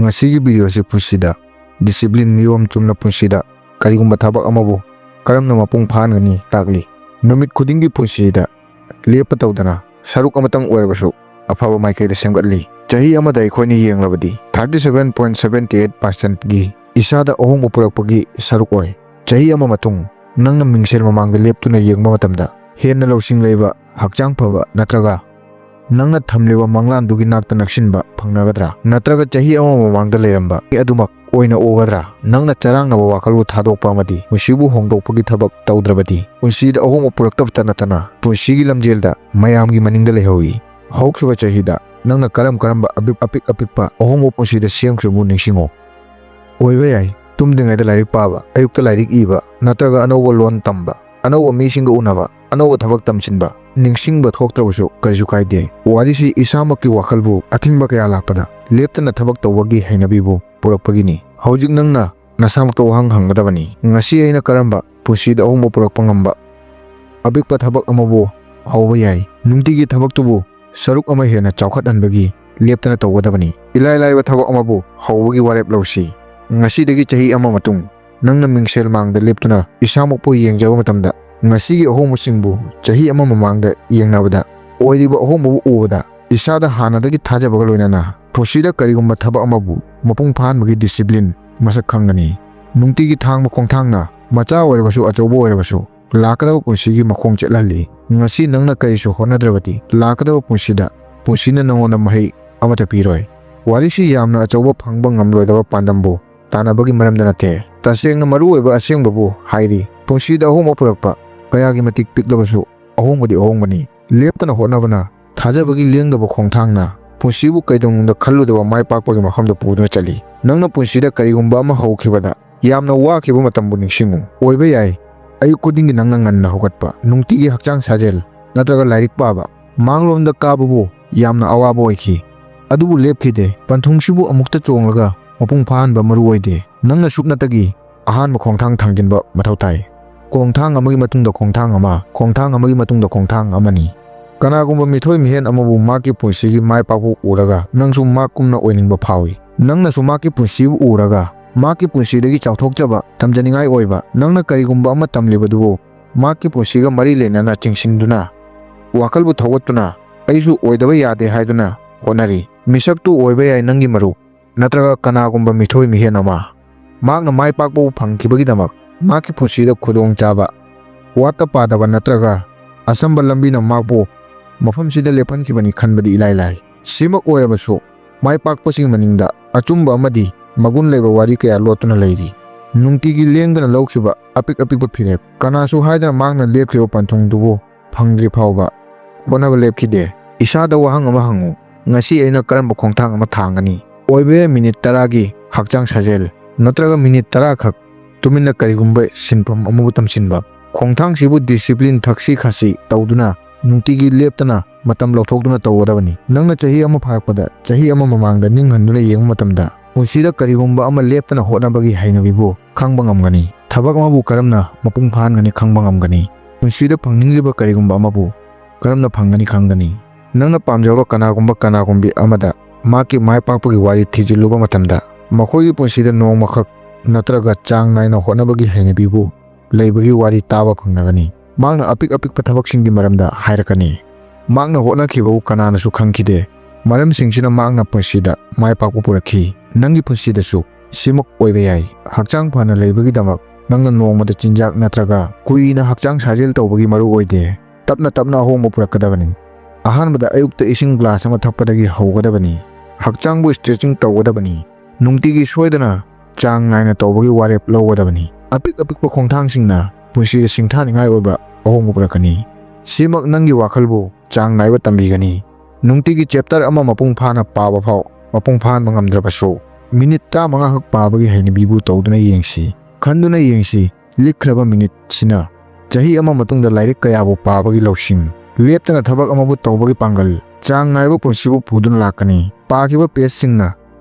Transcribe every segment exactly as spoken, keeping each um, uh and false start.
ꯉꯁꯤꯒꯤ ꯚꯤꯗꯤꯑꯣꯁꯤ ꯄꯨꯟꯁꯤꯗ ꯗꯤꯁꯤꯄ꯭ꯂꯤꯟ ꯅꯤꯌꯣꯝ ꯆꯨꯝꯅ ꯄꯨꯟꯁꯤꯗ ꯀꯔꯤꯒꯨꯝꯕ ꯊꯕꯛ ꯑꯃꯕꯨ ꯀꯔꯝꯅ ꯃꯄꯨꯡ ꯐꯥꯍꯟꯒꯅꯤ ꯇꯥꯛꯂꯤ꯫ ꯅꯨꯃꯤꯠ ꯈꯨꯗꯤꯡꯒꯤ ꯄꯨꯟꯁꯤꯗ ꯂꯦꯞꯄ ꯇꯧꯗꯅ ꯁꯔꯨꯛ ꯑꯃꯇꯪ ꯑꯣꯏꯔꯕꯁꯨ ꯑꯐꯕ ꯃꯥꯏꯀꯩꯗ ꯁꯦꯝꯒꯠꯂꯤ꯫ ꯆꯍꯤ ꯑꯃꯗ ꯑꯩꯈꯣꯏꯅ ꯌꯦꯡꯂꯕꯗꯤ thirty seven point seven eight percentꯒꯤ ꯏꯁꯥꯗ ꯑꯍꯣꯡꯕ ꯄꯨꯔꯛꯄꯒꯤ ꯁꯔꯨꯛ ꯑꯣꯏ꯫ ꯆꯍꯤ ꯑꯃ ꯃꯇꯨꯡ ꯅꯪꯅ ꯃꯤꯡꯁꯦꯜ ꯃꯃꯥꯡꯗ ꯂꯦꯞꯇꯨꯅ ꯌꯦꯡꯕ ꯃꯇꯝꯗ ꯍꯦꯟꯅ ꯂꯧꯁꯤꯡ ꯂꯩꯕ, ꯍꯛꯆꯥꯡ ꯐꯕ ꯅꯠꯇ꯭ꯔꯒ ꯅꯪꯅ ꯊꯝꯂꯤꯕ ꯃꯪꯂꯥꯟꯗꯨꯒꯤ ꯅꯥꯛꯇ ꯅꯛꯁꯤꯟꯕ ꯐꯪꯅꯒꯗ꯭ꯔꯥ? ꯅꯠꯇ꯭ꯔꯒ ꯆꯍꯤ ꯑꯃ ꯃꯃꯥꯡꯗ ꯂꯩꯔꯝꯕ ꯃꯤ ꯑꯗꯨꯃꯛ ꯑꯣꯏꯅ ꯎꯒꯗ꯭ꯔꯥ? ꯅꯪꯅ ꯆꯔꯥꯡꯅꯕ ꯋꯥꯈꯜꯕꯨ ꯊꯥꯗꯣꯛꯄ ꯑꯃꯗꯤ ꯄꯨꯟꯁꯤꯕꯨ ꯍꯣꯡꯗꯣꯛꯄꯒꯤ ꯊꯕꯛ ꯇꯧꯗ꯭ꯔꯕꯗꯤ, ꯄꯨꯟꯁꯤꯗ ꯑꯍꯣꯡꯕ ꯄꯨꯔꯛꯇꯕꯇ ꯅꯠꯇꯅ ꯄꯨꯟꯁꯤꯒꯤ ꯂꯝꯖꯦꯜꯗ ꯃꯌꯥꯝꯒꯤ ꯃꯅꯤꯡꯗ ꯂꯩꯍꯧꯏ꯫ ꯍꯧꯈꯤꯕ ꯆꯍꯤꯗ ꯅꯪꯅ ꯀꯔꯝ ꯀꯔꯝꯕ ꯑꯄꯤꯛ ꯑꯄꯤꯛ ꯑꯄꯤꯛꯄ ꯑꯍꯣꯡꯕ ꯄꯨꯟꯁꯤꯗ ꯁꯦꯝꯈꯤꯕꯕꯨ ꯅꯤꯡꯁꯤꯡꯉꯨ꯫ ꯑꯣꯏꯕ ꯌꯥꯏ, ꯇꯨꯝꯗ꯭ꯔꯤꯉꯩꯗ ꯂꯥꯏꯔꯤꯛ ꯄꯥꯕ, ꯑꯌꯨꯛꯇ ꯂꯥꯏꯔꯤꯛ ꯏꯕ, ꯅꯠꯇ꯭ꯔꯒ ꯑꯅꯧꯕ ꯂꯣꯟ ꯇꯝꯕ, ꯑꯅꯧꯕ ꯃꯤꯁꯤꯡꯒ ꯎꯅꯕ, ꯑꯅꯧꯕ ꯊꯕꯛ ꯇꯝꯁꯤꯟꯕ꯫ ꯅꯤꯡꯁꯤꯡꯕ ꯊꯣꯛꯇ꯭ꯔꯕꯁꯨ ꯀꯔꯤꯁꯨ ꯀꯥꯏꯗꯦ꯫ ꯋꯥꯔꯤꯁꯤ ꯏꯁꯥꯃꯛꯀꯤ ꯋꯥꯈꯜꯕꯨ ꯑꯊꯤꯡꯕ ꯀꯌꯥ ꯂꯥꯛꯄꯗ ꯂꯦꯞꯇꯅ ꯊꯕꯛ ꯇꯧꯕꯒꯤ ꯍꯩꯅꯕꯤꯕꯨ ꯄꯨꯔꯛꯄꯒꯤꯅꯤ꯫ ꯍꯧꯖꯤꯛ ꯅꯪꯅ ꯅꯁꯥꯃꯛꯇ ꯋꯥꯍꯪ ꯍꯪꯒꯗꯕꯅꯤ, "ꯉꯁꯤ ꯑꯩꯅ ꯀꯔꯝꯕ ꯄꯨꯟꯁꯤꯗ ꯑꯍꯣꯡꯕ ꯄꯨꯔꯛꯄ ꯉꯝꯕ ꯑꯄꯤꯛꯄ ꯊꯕꯛ ꯑꯃꯕꯨ ꯍꯧꯕ ꯌꯥꯏ?" ꯅꯨꯡꯇꯤꯒꯤ ꯊꯕꯛꯇꯨꯕꯨ ꯁꯔꯨꯛ ꯑꯃ ꯍꯦꯟꯅ ꯆꯥꯎꯈꯠꯍꯟꯕꯒꯤ ꯂꯦꯞꯇꯅ ꯇꯧꯒꯗꯕꯅꯤ꯫ ꯏꯂꯥꯏ ꯂꯥꯏꯕ ꯊꯕꯛ ꯑꯃꯕꯨ ꯍꯧꯕꯒꯤ ꯋꯥꯔꯦꯞ ꯂꯧꯁꯤ꯫ ꯉꯁꯤꯗꯒꯤ ꯆꯍꯤ ꯑꯃ ꯃꯇꯨꯡ ꯅꯪꯅ ꯃꯤꯡꯁꯦꯜ ꯃꯥꯡꯗ ꯂꯦꯞꯇꯨꯅ ꯏꯁꯥꯃꯛꯄꯨ ꯌꯦꯡꯖꯕ ꯃꯇꯝꯗ, ꯉꯁꯤꯒꯤ ꯑꯍꯣꯡꯕꯁꯤꯡꯕꯨ ꯆꯍꯤ ꯑꯃ ꯃꯃꯥꯡꯗ ꯌꯦꯡꯅꯕꯗ ꯑꯣꯏꯔꯤꯕ ꯑꯍꯣꯡꯕꯕꯨ ꯎꯕꯗ, ꯏꯁꯥꯗ ꯍꯥꯟꯅꯗꯒꯤ ꯊꯥꯖꯕꯒ ꯂꯣꯏꯅꯅ ꯄꯨꯟꯁꯤꯗ ꯀꯔꯤꯒꯨꯝꯕ ꯊꯕꯛ ꯑꯃꯕꯨ ꯃꯄꯨꯡ ꯐꯥꯍꯟꯕꯒꯤ ꯗꯤꯁꯤꯄ꯭ꯂꯤꯟ ꯃꯁꯛ ꯈꯪꯒꯅꯤ꯫ ꯅꯨꯡꯇꯤꯒꯤ ꯊꯥꯡꯕ ꯈꯣꯡꯊꯥꯡꯅ, ꯃꯆꯥ ꯑꯣꯏꯔꯕꯁꯨ ꯑꯆꯧꯕ ꯑꯣꯏꯔꯕꯁꯨ, ꯂꯥꯛꯀꯗꯕ ꯄꯨꯟꯁꯤꯒꯤ ꯃꯈꯣꯡ ꯆꯠꯍꯜꯂꯤ꯫ ꯉꯁꯤ ꯅꯪꯅ ꯀꯔꯤꯁꯨ ꯍꯣꯠꯅꯗ꯭ꯔꯕꯗꯤ, ꯂꯥꯛꯀꯗꯕ ꯄꯨꯟꯁꯤꯗ ꯄꯨꯟꯁꯤꯅ ꯅꯉꯣꯟꯗ ꯃꯍꯩ ꯑꯃꯠꯇ ꯄꯤꯔꯣꯏ꯫ ꯋꯥꯔꯤꯁꯤ ꯌꯥꯝꯅ ꯑꯆꯧꯕ ꯐꯪꯕ ꯉꯝꯂꯣꯏꯗꯕ ꯄꯥꯟꯗꯝꯕꯨ ꯇꯥꯟꯅꯕꯒꯤ ꯃꯔꯝꯗ ꯅꯠꯇꯦ꯫ ꯇꯁꯦꯡꯅ ꯃꯔꯨꯑꯣꯏꯕ ꯑꯁꯦꯡꯕꯕꯨ ꯍꯥꯏꯔꯤ꯫ ꯄꯨꯟꯁꯤꯗ ꯑꯍꯣꯡꯕ ꯄꯨꯔꯛꯄ ꯀꯌꯥꯒꯤ ꯃꯇꯤꯛ ꯄꯤꯛꯂꯕꯁꯨ, ꯑꯍꯣꯡꯕꯗꯤ ꯑꯍꯣꯡꯕꯅꯤ꯫ ꯂꯦꯞꯇꯅ ꯍꯣꯠꯅꯕꯅ, ꯊꯥꯖꯕꯒꯤ ꯂꯦꯡꯗꯕ ꯈꯣꯡꯊꯥꯡꯅ ꯄꯨꯟꯁꯤꯕꯨ ꯀꯩꯗꯧꯅꯨꯡꯗ ꯈꯜꯂꯨꯗꯕ ꯃꯥꯏ ꯄꯥꯛꯄꯒꯤ ꯃꯐꯝꯗ ꯄꯨꯗꯨꯅ ꯆꯠꯂꯤ꯫ ꯅꯪꯅ ꯄꯨꯟꯁꯤꯗ ꯀꯔꯤꯒꯨꯝꯕ ꯑꯃ ꯍꯧꯈꯤꯕꯗ ꯌꯥꯝꯅ ꯋꯥꯈꯤꯕ ꯃꯇꯝꯕꯨ ꯅꯤꯡꯁꯤꯡꯉꯨ꯫ ꯑꯣꯏꯕ ꯌꯥꯏ, ꯑꯌꯨꯛ ꯈꯨꯗꯤꯡꯒꯤ ꯅꯪꯅ ꯉꯟꯅ ꯍꯧꯒꯠꯄ, ꯅꯨꯡꯇꯤꯒꯤ ꯍꯛꯆꯥꯡ ꯁꯥꯖꯦꯜ ꯅꯠꯇ꯭ꯔꯒ ꯂꯥꯏꯔꯤꯛ ꯄꯥꯕ, ꯃꯥꯡꯂꯣꯝꯗ ꯀꯥꯕꯕꯨ ꯌꯥꯝꯅ ꯑꯋꯥꯕ ꯑꯣꯏꯈꯤ꯫ ꯑꯗꯨꯕꯨ ꯂꯦꯞꯈꯤꯗꯦ꯫ ꯄꯟꯊꯨꯡꯁꯤꯕꯨ ꯑꯃꯨꯛꯇ ꯆꯣꯡꯂꯒ ꯃꯄꯨꯡ ꯐꯥꯍꯟꯕ ꯃꯔꯨ ꯑꯣꯏꯗꯦ꯫ ꯅꯪꯅ ꯁꯨꯞꯅꯇꯒꯤ ꯑꯍꯥꯟꯕ ꯈꯣꯡꯊꯥꯡ ꯊꯥꯡꯖꯤꯟꯕ ꯃꯊꯧ ꯇꯥꯏ꯫ ꯈꯣꯡꯊꯥꯡ ꯑꯃꯒꯤ ꯃꯇꯨꯡꯗ ꯈꯣꯡꯊꯥꯡ ꯑꯃ, ꯈꯣꯡꯊꯥꯡ ꯑꯃꯒꯤ ꯃꯇꯨꯡꯗ ꯈꯣꯡꯊꯥꯡ ꯑꯃꯅꯤ꯫ ꯀꯅꯥꯒꯨꯝꯕ ꯃꯤꯊꯣꯏ ꯃꯤꯍꯦꯟ ꯑꯃꯕꯨ ꯃꯍꯥꯛꯀꯤ ꯄꯨꯟꯁꯤꯒꯤ ꯃꯥꯏ ꯄꯥꯛꯄ ꯎꯔꯒ ꯅꯪꯁꯨ ꯃꯍꯥꯛꯀꯨꯝꯅ ꯑꯣꯏꯅꯤꯡꯕ ꯐꯥꯎꯏ꯫ ꯅꯪꯅꯁꯨ ꯃꯍꯥꯛꯀꯤ ꯄꯨꯟꯁꯤꯕꯨ ꯎꯔꯒ, ꯃꯍꯥꯛꯀꯤ ꯄꯨꯟꯁꯤꯗꯒꯤ ꯆꯥꯎꯊꯣꯛꯆꯕ, ꯇꯝꯖꯅꯤꯡꯉꯥꯏ ꯑꯣꯏꯕ, ꯅꯪꯅ ꯀꯔꯤꯒꯨꯝꯕ ꯑꯃ ꯇꯝꯂꯤꯕꯗꯨꯕꯨ ꯃꯍꯥꯛꯀꯤ ꯄꯨꯟꯁꯤꯒ ꯃꯔꯤ ꯂꯩꯅꯅ ꯆꯤꯡꯁꯤꯟꯗꯨꯅ, ꯋꯥꯈꯜꯕꯨ ꯊꯧꯒꯠꯇꯨꯅ, "ꯑꯩꯁꯨ ꯑꯣꯏꯗꯕ ꯌꯥꯗꯦ" ꯍꯥꯏꯗꯨꯅ ꯍꯣꯠꯅꯔꯤ꯫ ꯃꯤꯁꯛꯇꯨ ꯑꯣꯏꯕ ꯌꯥꯏ ꯅꯪꯒꯤ ꯃꯔꯨꯞ, ꯅꯠꯇ꯭ꯔꯒ ꯀꯅꯥꯒꯨꯝꯕ ꯃꯤꯊꯣꯏ ꯃꯤꯍꯦꯟ ꯑꯃ꯫ ꯃꯍꯥꯛꯅ ꯃꯥꯏ ꯄꯥꯛꯄꯕꯨ ꯐꯪꯈꯤꯕꯒꯤꯗꯃꯛ ꯃꯍꯥꯛꯀꯤ ꯄꯨꯟꯁꯤꯗ ꯈꯨꯗꯣꯡꯆꯥꯕ, ꯋꯥꯠꯇ ꯄꯥꯗꯕ ꯅꯠꯇ꯭ꯔꯒ ꯑꯆꯝꯕ ꯂꯝꯕꯤꯅ ꯃꯍꯥꯛꯄꯨ ꯃꯐꯝꯁꯤꯗ ꯂꯦꯞꯍꯟꯈꯤꯕꯅꯤ ꯈꯟꯕꯗꯤ ꯏꯂꯥꯏ ꯂꯥꯏ꯫ ꯁꯤꯃꯛ ꯑꯣꯏꯔꯕꯁꯨ, ꯃꯥꯏ ꯄꯥꯛꯄꯁꯤꯒꯤ ꯃꯅꯤꯡꯗ ꯑꯆꯨꯝꯕ ꯑꯃꯗꯤ ꯃꯒꯨꯟ ꯂꯩꯕ ꯋꯥꯔꯤ ꯀꯌꯥ ꯂꯣꯠꯇꯨꯅ ꯂꯩꯔꯤ꯫ ꯅꯨꯡꯇꯤꯒꯤ ꯂꯦꯡꯗꯅ ꯂꯧꯈꯤꯕ ꯑꯄꯤꯛ ꯑꯄꯤꯛꯄ ꯐꯤꯔꯦꯞ, ꯀꯅꯥꯁꯨ ꯍꯥꯏꯗꯅ ꯃꯍꯥꯛꯅ ꯂꯦꯞꯈꯤꯕ ꯄꯟꯊꯨꯡꯗꯨꯕꯨ ꯐꯪꯗ꯭ꯔꯤ ꯐꯥꯎꯕ ꯍꯣꯠꯅꯕ ꯂꯦꯞꯈꯤꯗꯦ꯫ ꯏꯁꯥꯗ ꯋꯥꯍꯪ ꯑꯃ ꯍꯪꯉꯨ, "ꯉꯁꯤ ꯑꯩꯅ ꯀꯔꯝꯕ ꯈꯣꯡꯊꯥꯡ ꯑꯃ ꯊꯥꯡꯒꯅꯤ?" ꯑꯣꯏꯕ ꯌꯥꯏ ꯃꯤꯅꯤꯠ ꯇꯔꯥꯒꯤ ꯍꯛꯆꯥꯡ ꯁꯥꯖꯦꯜ, ꯅꯠꯇ꯭ꯔꯒ ꯃꯤꯅꯤꯠ ꯇꯔꯥ ꯈꯛ ꯇꯨꯃꯤꯟꯅ ꯀꯔꯤꯒꯨꯝꯕ ꯁꯤꯟꯐꯝ ꯑꯃꯕꯨ ꯇꯝꯁꯤꯟꯕ꯫ ꯈꯣꯡꯊꯥꯡꯁꯤꯕꯨ ꯗꯤꯁꯤꯄ꯭ꯂꯤꯟ, ꯊꯛꯁꯤ ꯈꯥꯁꯤ ꯇꯧꯗꯨꯅ ꯅꯨꯡꯇꯤꯒꯤ ꯂꯦꯞꯇꯅ ꯃꯇꯝ ꯂꯧꯊꯣꯛꯇꯨꯅ ꯇꯧꯒꯗꯕꯅꯤ꯫ ꯅꯪꯅ ꯆꯍꯤ ꯑꯃ ꯐꯥꯔꯛꯄꯗ, ꯆꯍꯤ ꯑꯃ ꯃꯃꯥꯡꯗ ꯅꯤꯡꯍꯟꯗꯨꯅ ꯌꯦꯡꯕ ꯃꯇꯝꯗ, ꯄꯨꯟꯁꯤꯗ ꯀꯔꯤꯒꯨꯝꯕ ꯑꯃ ꯂꯦꯞꯇꯅ ꯍꯣꯠꯅꯕꯒꯤ ꯍꯩꯅꯕꯤꯕꯨ ꯈꯪꯕ ꯉꯝꯒꯅꯤ꯫ ꯊꯕꯛ ꯑꯃꯕꯨ ꯀꯔꯝꯅ ꯃꯄꯨꯡ ꯐꯥꯍꯟꯒꯅꯤ ꯈꯪꯕ ꯉꯝꯒꯅꯤ꯫ ꯄꯨꯟꯁꯤꯗ ꯐꯪꯅꯤꯡꯂꯤꯕ ꯀꯔꯤꯒꯨꯝꯕ ꯑꯃꯕꯨ ꯀꯔꯝꯅ ꯐꯪꯒꯅꯤ ꯈꯪꯒꯅꯤ꯫ ꯅꯪꯅ ꯄꯥꯝꯖꯕ ꯀꯅꯥꯒꯨꯝꯕ ꯀꯅꯥꯒꯨꯝꯕꯤ ꯑꯃꯗ ꯃꯍꯥꯛꯀꯤ ꯃꯥꯏ ꯄꯥꯛꯄꯒꯤ ꯋꯥꯔꯤ ꯊꯤꯖꯤꯜꯂꯨꯕ ꯃꯇꯝꯗ, ꯃꯈꯣꯏꯒꯤ ꯄꯨꯟꯁꯤꯗ ꯅꯣꯡꯃꯈꯛ ꯅꯠꯇ꯭ꯔꯒ ꯆꯥꯡ ꯅꯥꯏꯅ ꯍꯣꯠꯅꯕꯒꯤ ꯍꯩꯅꯕꯤꯕꯨ ꯂꯩꯕꯒꯤ ꯋꯥꯔꯤ ꯇꯥꯕ ꯐꯪꯂꯒꯅꯤ꯫ ꯃꯍꯥꯛꯅ ꯑꯄꯤꯛ ꯑꯄꯤꯛꯄ ꯊꯕꯛꯁꯤꯡꯒꯤ ꯃꯔꯝꯗ ꯍꯥꯏꯔꯛꯀꯅꯤ꯫ ꯃꯍꯥꯛꯅ ꯍꯣꯠꯅꯈꯤꯕꯕꯨ ꯀꯅꯥꯅꯁꯨ ꯈꯪꯈꯤꯗꯦ꯫ ꯃꯔꯝꯁꯤꯡꯁꯤꯅ ꯃꯍꯥꯛꯅ ꯄꯨꯟꯁꯤꯗ ꯃꯥꯏ ꯄꯥꯛꯄ ꯄꯨꯔꯛꯈꯤ꯫ ꯅꯪꯒꯤ ꯄꯨꯟꯁꯤꯗꯁꯨ ꯁꯤꯃꯛ ꯑꯣꯏꯕ ꯌꯥꯏ꯫ ꯍꯛꯆꯥꯡ ꯐꯅ ꯂꯩꯕꯒꯤꯗꯃꯛ ꯅꯪꯅ ꯅꯣꯡꯃꯗ ꯆꯤꯟꯖꯥꯛ ꯅꯠꯇ꯭ꯔꯒ ꯀꯨꯏꯅ ꯍꯛꯆꯥꯡ ꯁꯥꯖꯦꯜ ꯇꯧꯕꯒꯤ ꯃꯔꯨ ꯑꯣꯏꯗꯦ꯫ ꯇꯞꯅ ꯇꯞꯅ ꯑꯍꯣꯡꯕ ꯄꯨꯔꯛꯀꯗꯕꯅꯤ꯫ ꯑꯍꯥꯟꯕꯗ ꯑꯌꯨꯛꯇ ꯏꯁꯤꯡ ꯒ꯭ꯂꯥꯁ ꯑꯃ ꯊꯛꯄꯗꯒꯤ ꯍꯧꯒꯗꯕꯅꯤ꯫ ꯍꯛꯆꯥꯡꯕꯨ ꯁ꯭ꯇꯔꯦꯆꯤꯡ ꯇꯧꯒꯗꯕꯅꯤ꯫ ꯅꯨꯡꯇꯤꯒꯤ ꯁꯣꯏꯗꯅ ꯆꯥꯡ ꯅꯥꯏꯅ ꯇꯧꯕꯒꯤ ꯋꯥꯔꯦꯞ ꯂꯧꯒꯗꯕꯅꯤ꯫ ꯑꯄꯤꯛ ꯑꯄꯤꯛꯄ ꯈꯣꯡꯊꯥꯡꯁꯤꯡꯅ ꯄꯨꯟꯁꯤꯗ ꯁꯤꯡꯊꯥꯅꯤꯡꯉꯥꯏ ꯑꯣꯏꯕ ꯑꯍꯣꯡꯕ ꯄꯨꯔꯛꯀꯅꯤ꯫ ꯁꯤꯃꯛ ꯅꯪꯒꯤ ꯋꯥꯈꯜꯕꯨ ꯆꯥꯡ ꯅꯥꯏꯕ ꯇꯝꯕꯤꯒꯅꯤ꯫ ꯅꯨꯡꯇꯤꯒꯤ ꯆꯦꯞꯇꯔ ꯑꯃ ꯃꯄꯨꯡ ꯐꯥꯅ ꯄꯥꯕ ꯐꯥꯎ ꯃꯄꯨꯡ ꯐꯥꯍꯟꯕ ꯉꯝꯗ꯭ꯔꯕꯁꯨ, ꯃꯤꯅꯤꯠ ꯇꯔꯥꯃꯉꯥ ꯈꯛ ꯄꯥꯕꯒꯤ ꯍꯩꯅꯕꯤꯕꯨ ꯇꯧꯗꯨꯅ ꯌꯦꯡꯁꯤ꯫ ꯈꯟꯗꯨꯅ ꯌꯦꯡꯁꯤ, ꯂꯤꯛꯈ꯭ꯔꯕ ꯃꯤꯅꯤꯠꯁꯤꯅ ꯆꯍꯤ ꯑꯃ ꯃꯇꯨꯡꯗ ꯂꯥꯏꯔꯤꯛ ꯀꯌꯥꯕꯨ ꯄꯥꯕꯒꯤ ꯂꯧꯁꯤꯡ꯫ ꯂꯦꯞꯇꯅ ꯊꯕꯛ ꯑꯃꯕꯨ ꯇꯧꯕꯒꯤ ꯄꯥꯡꯒꯜ, ꯆꯥꯡ ꯅꯥꯏꯕ ꯄꯨꯟꯁꯤꯕꯨ ꯄꯨꯗꯨꯅ ꯂꯥꯛꯀꯅꯤ꯫ ꯄꯥꯈꯤꯕ ꯄꯦꯖꯁꯤꯡꯅ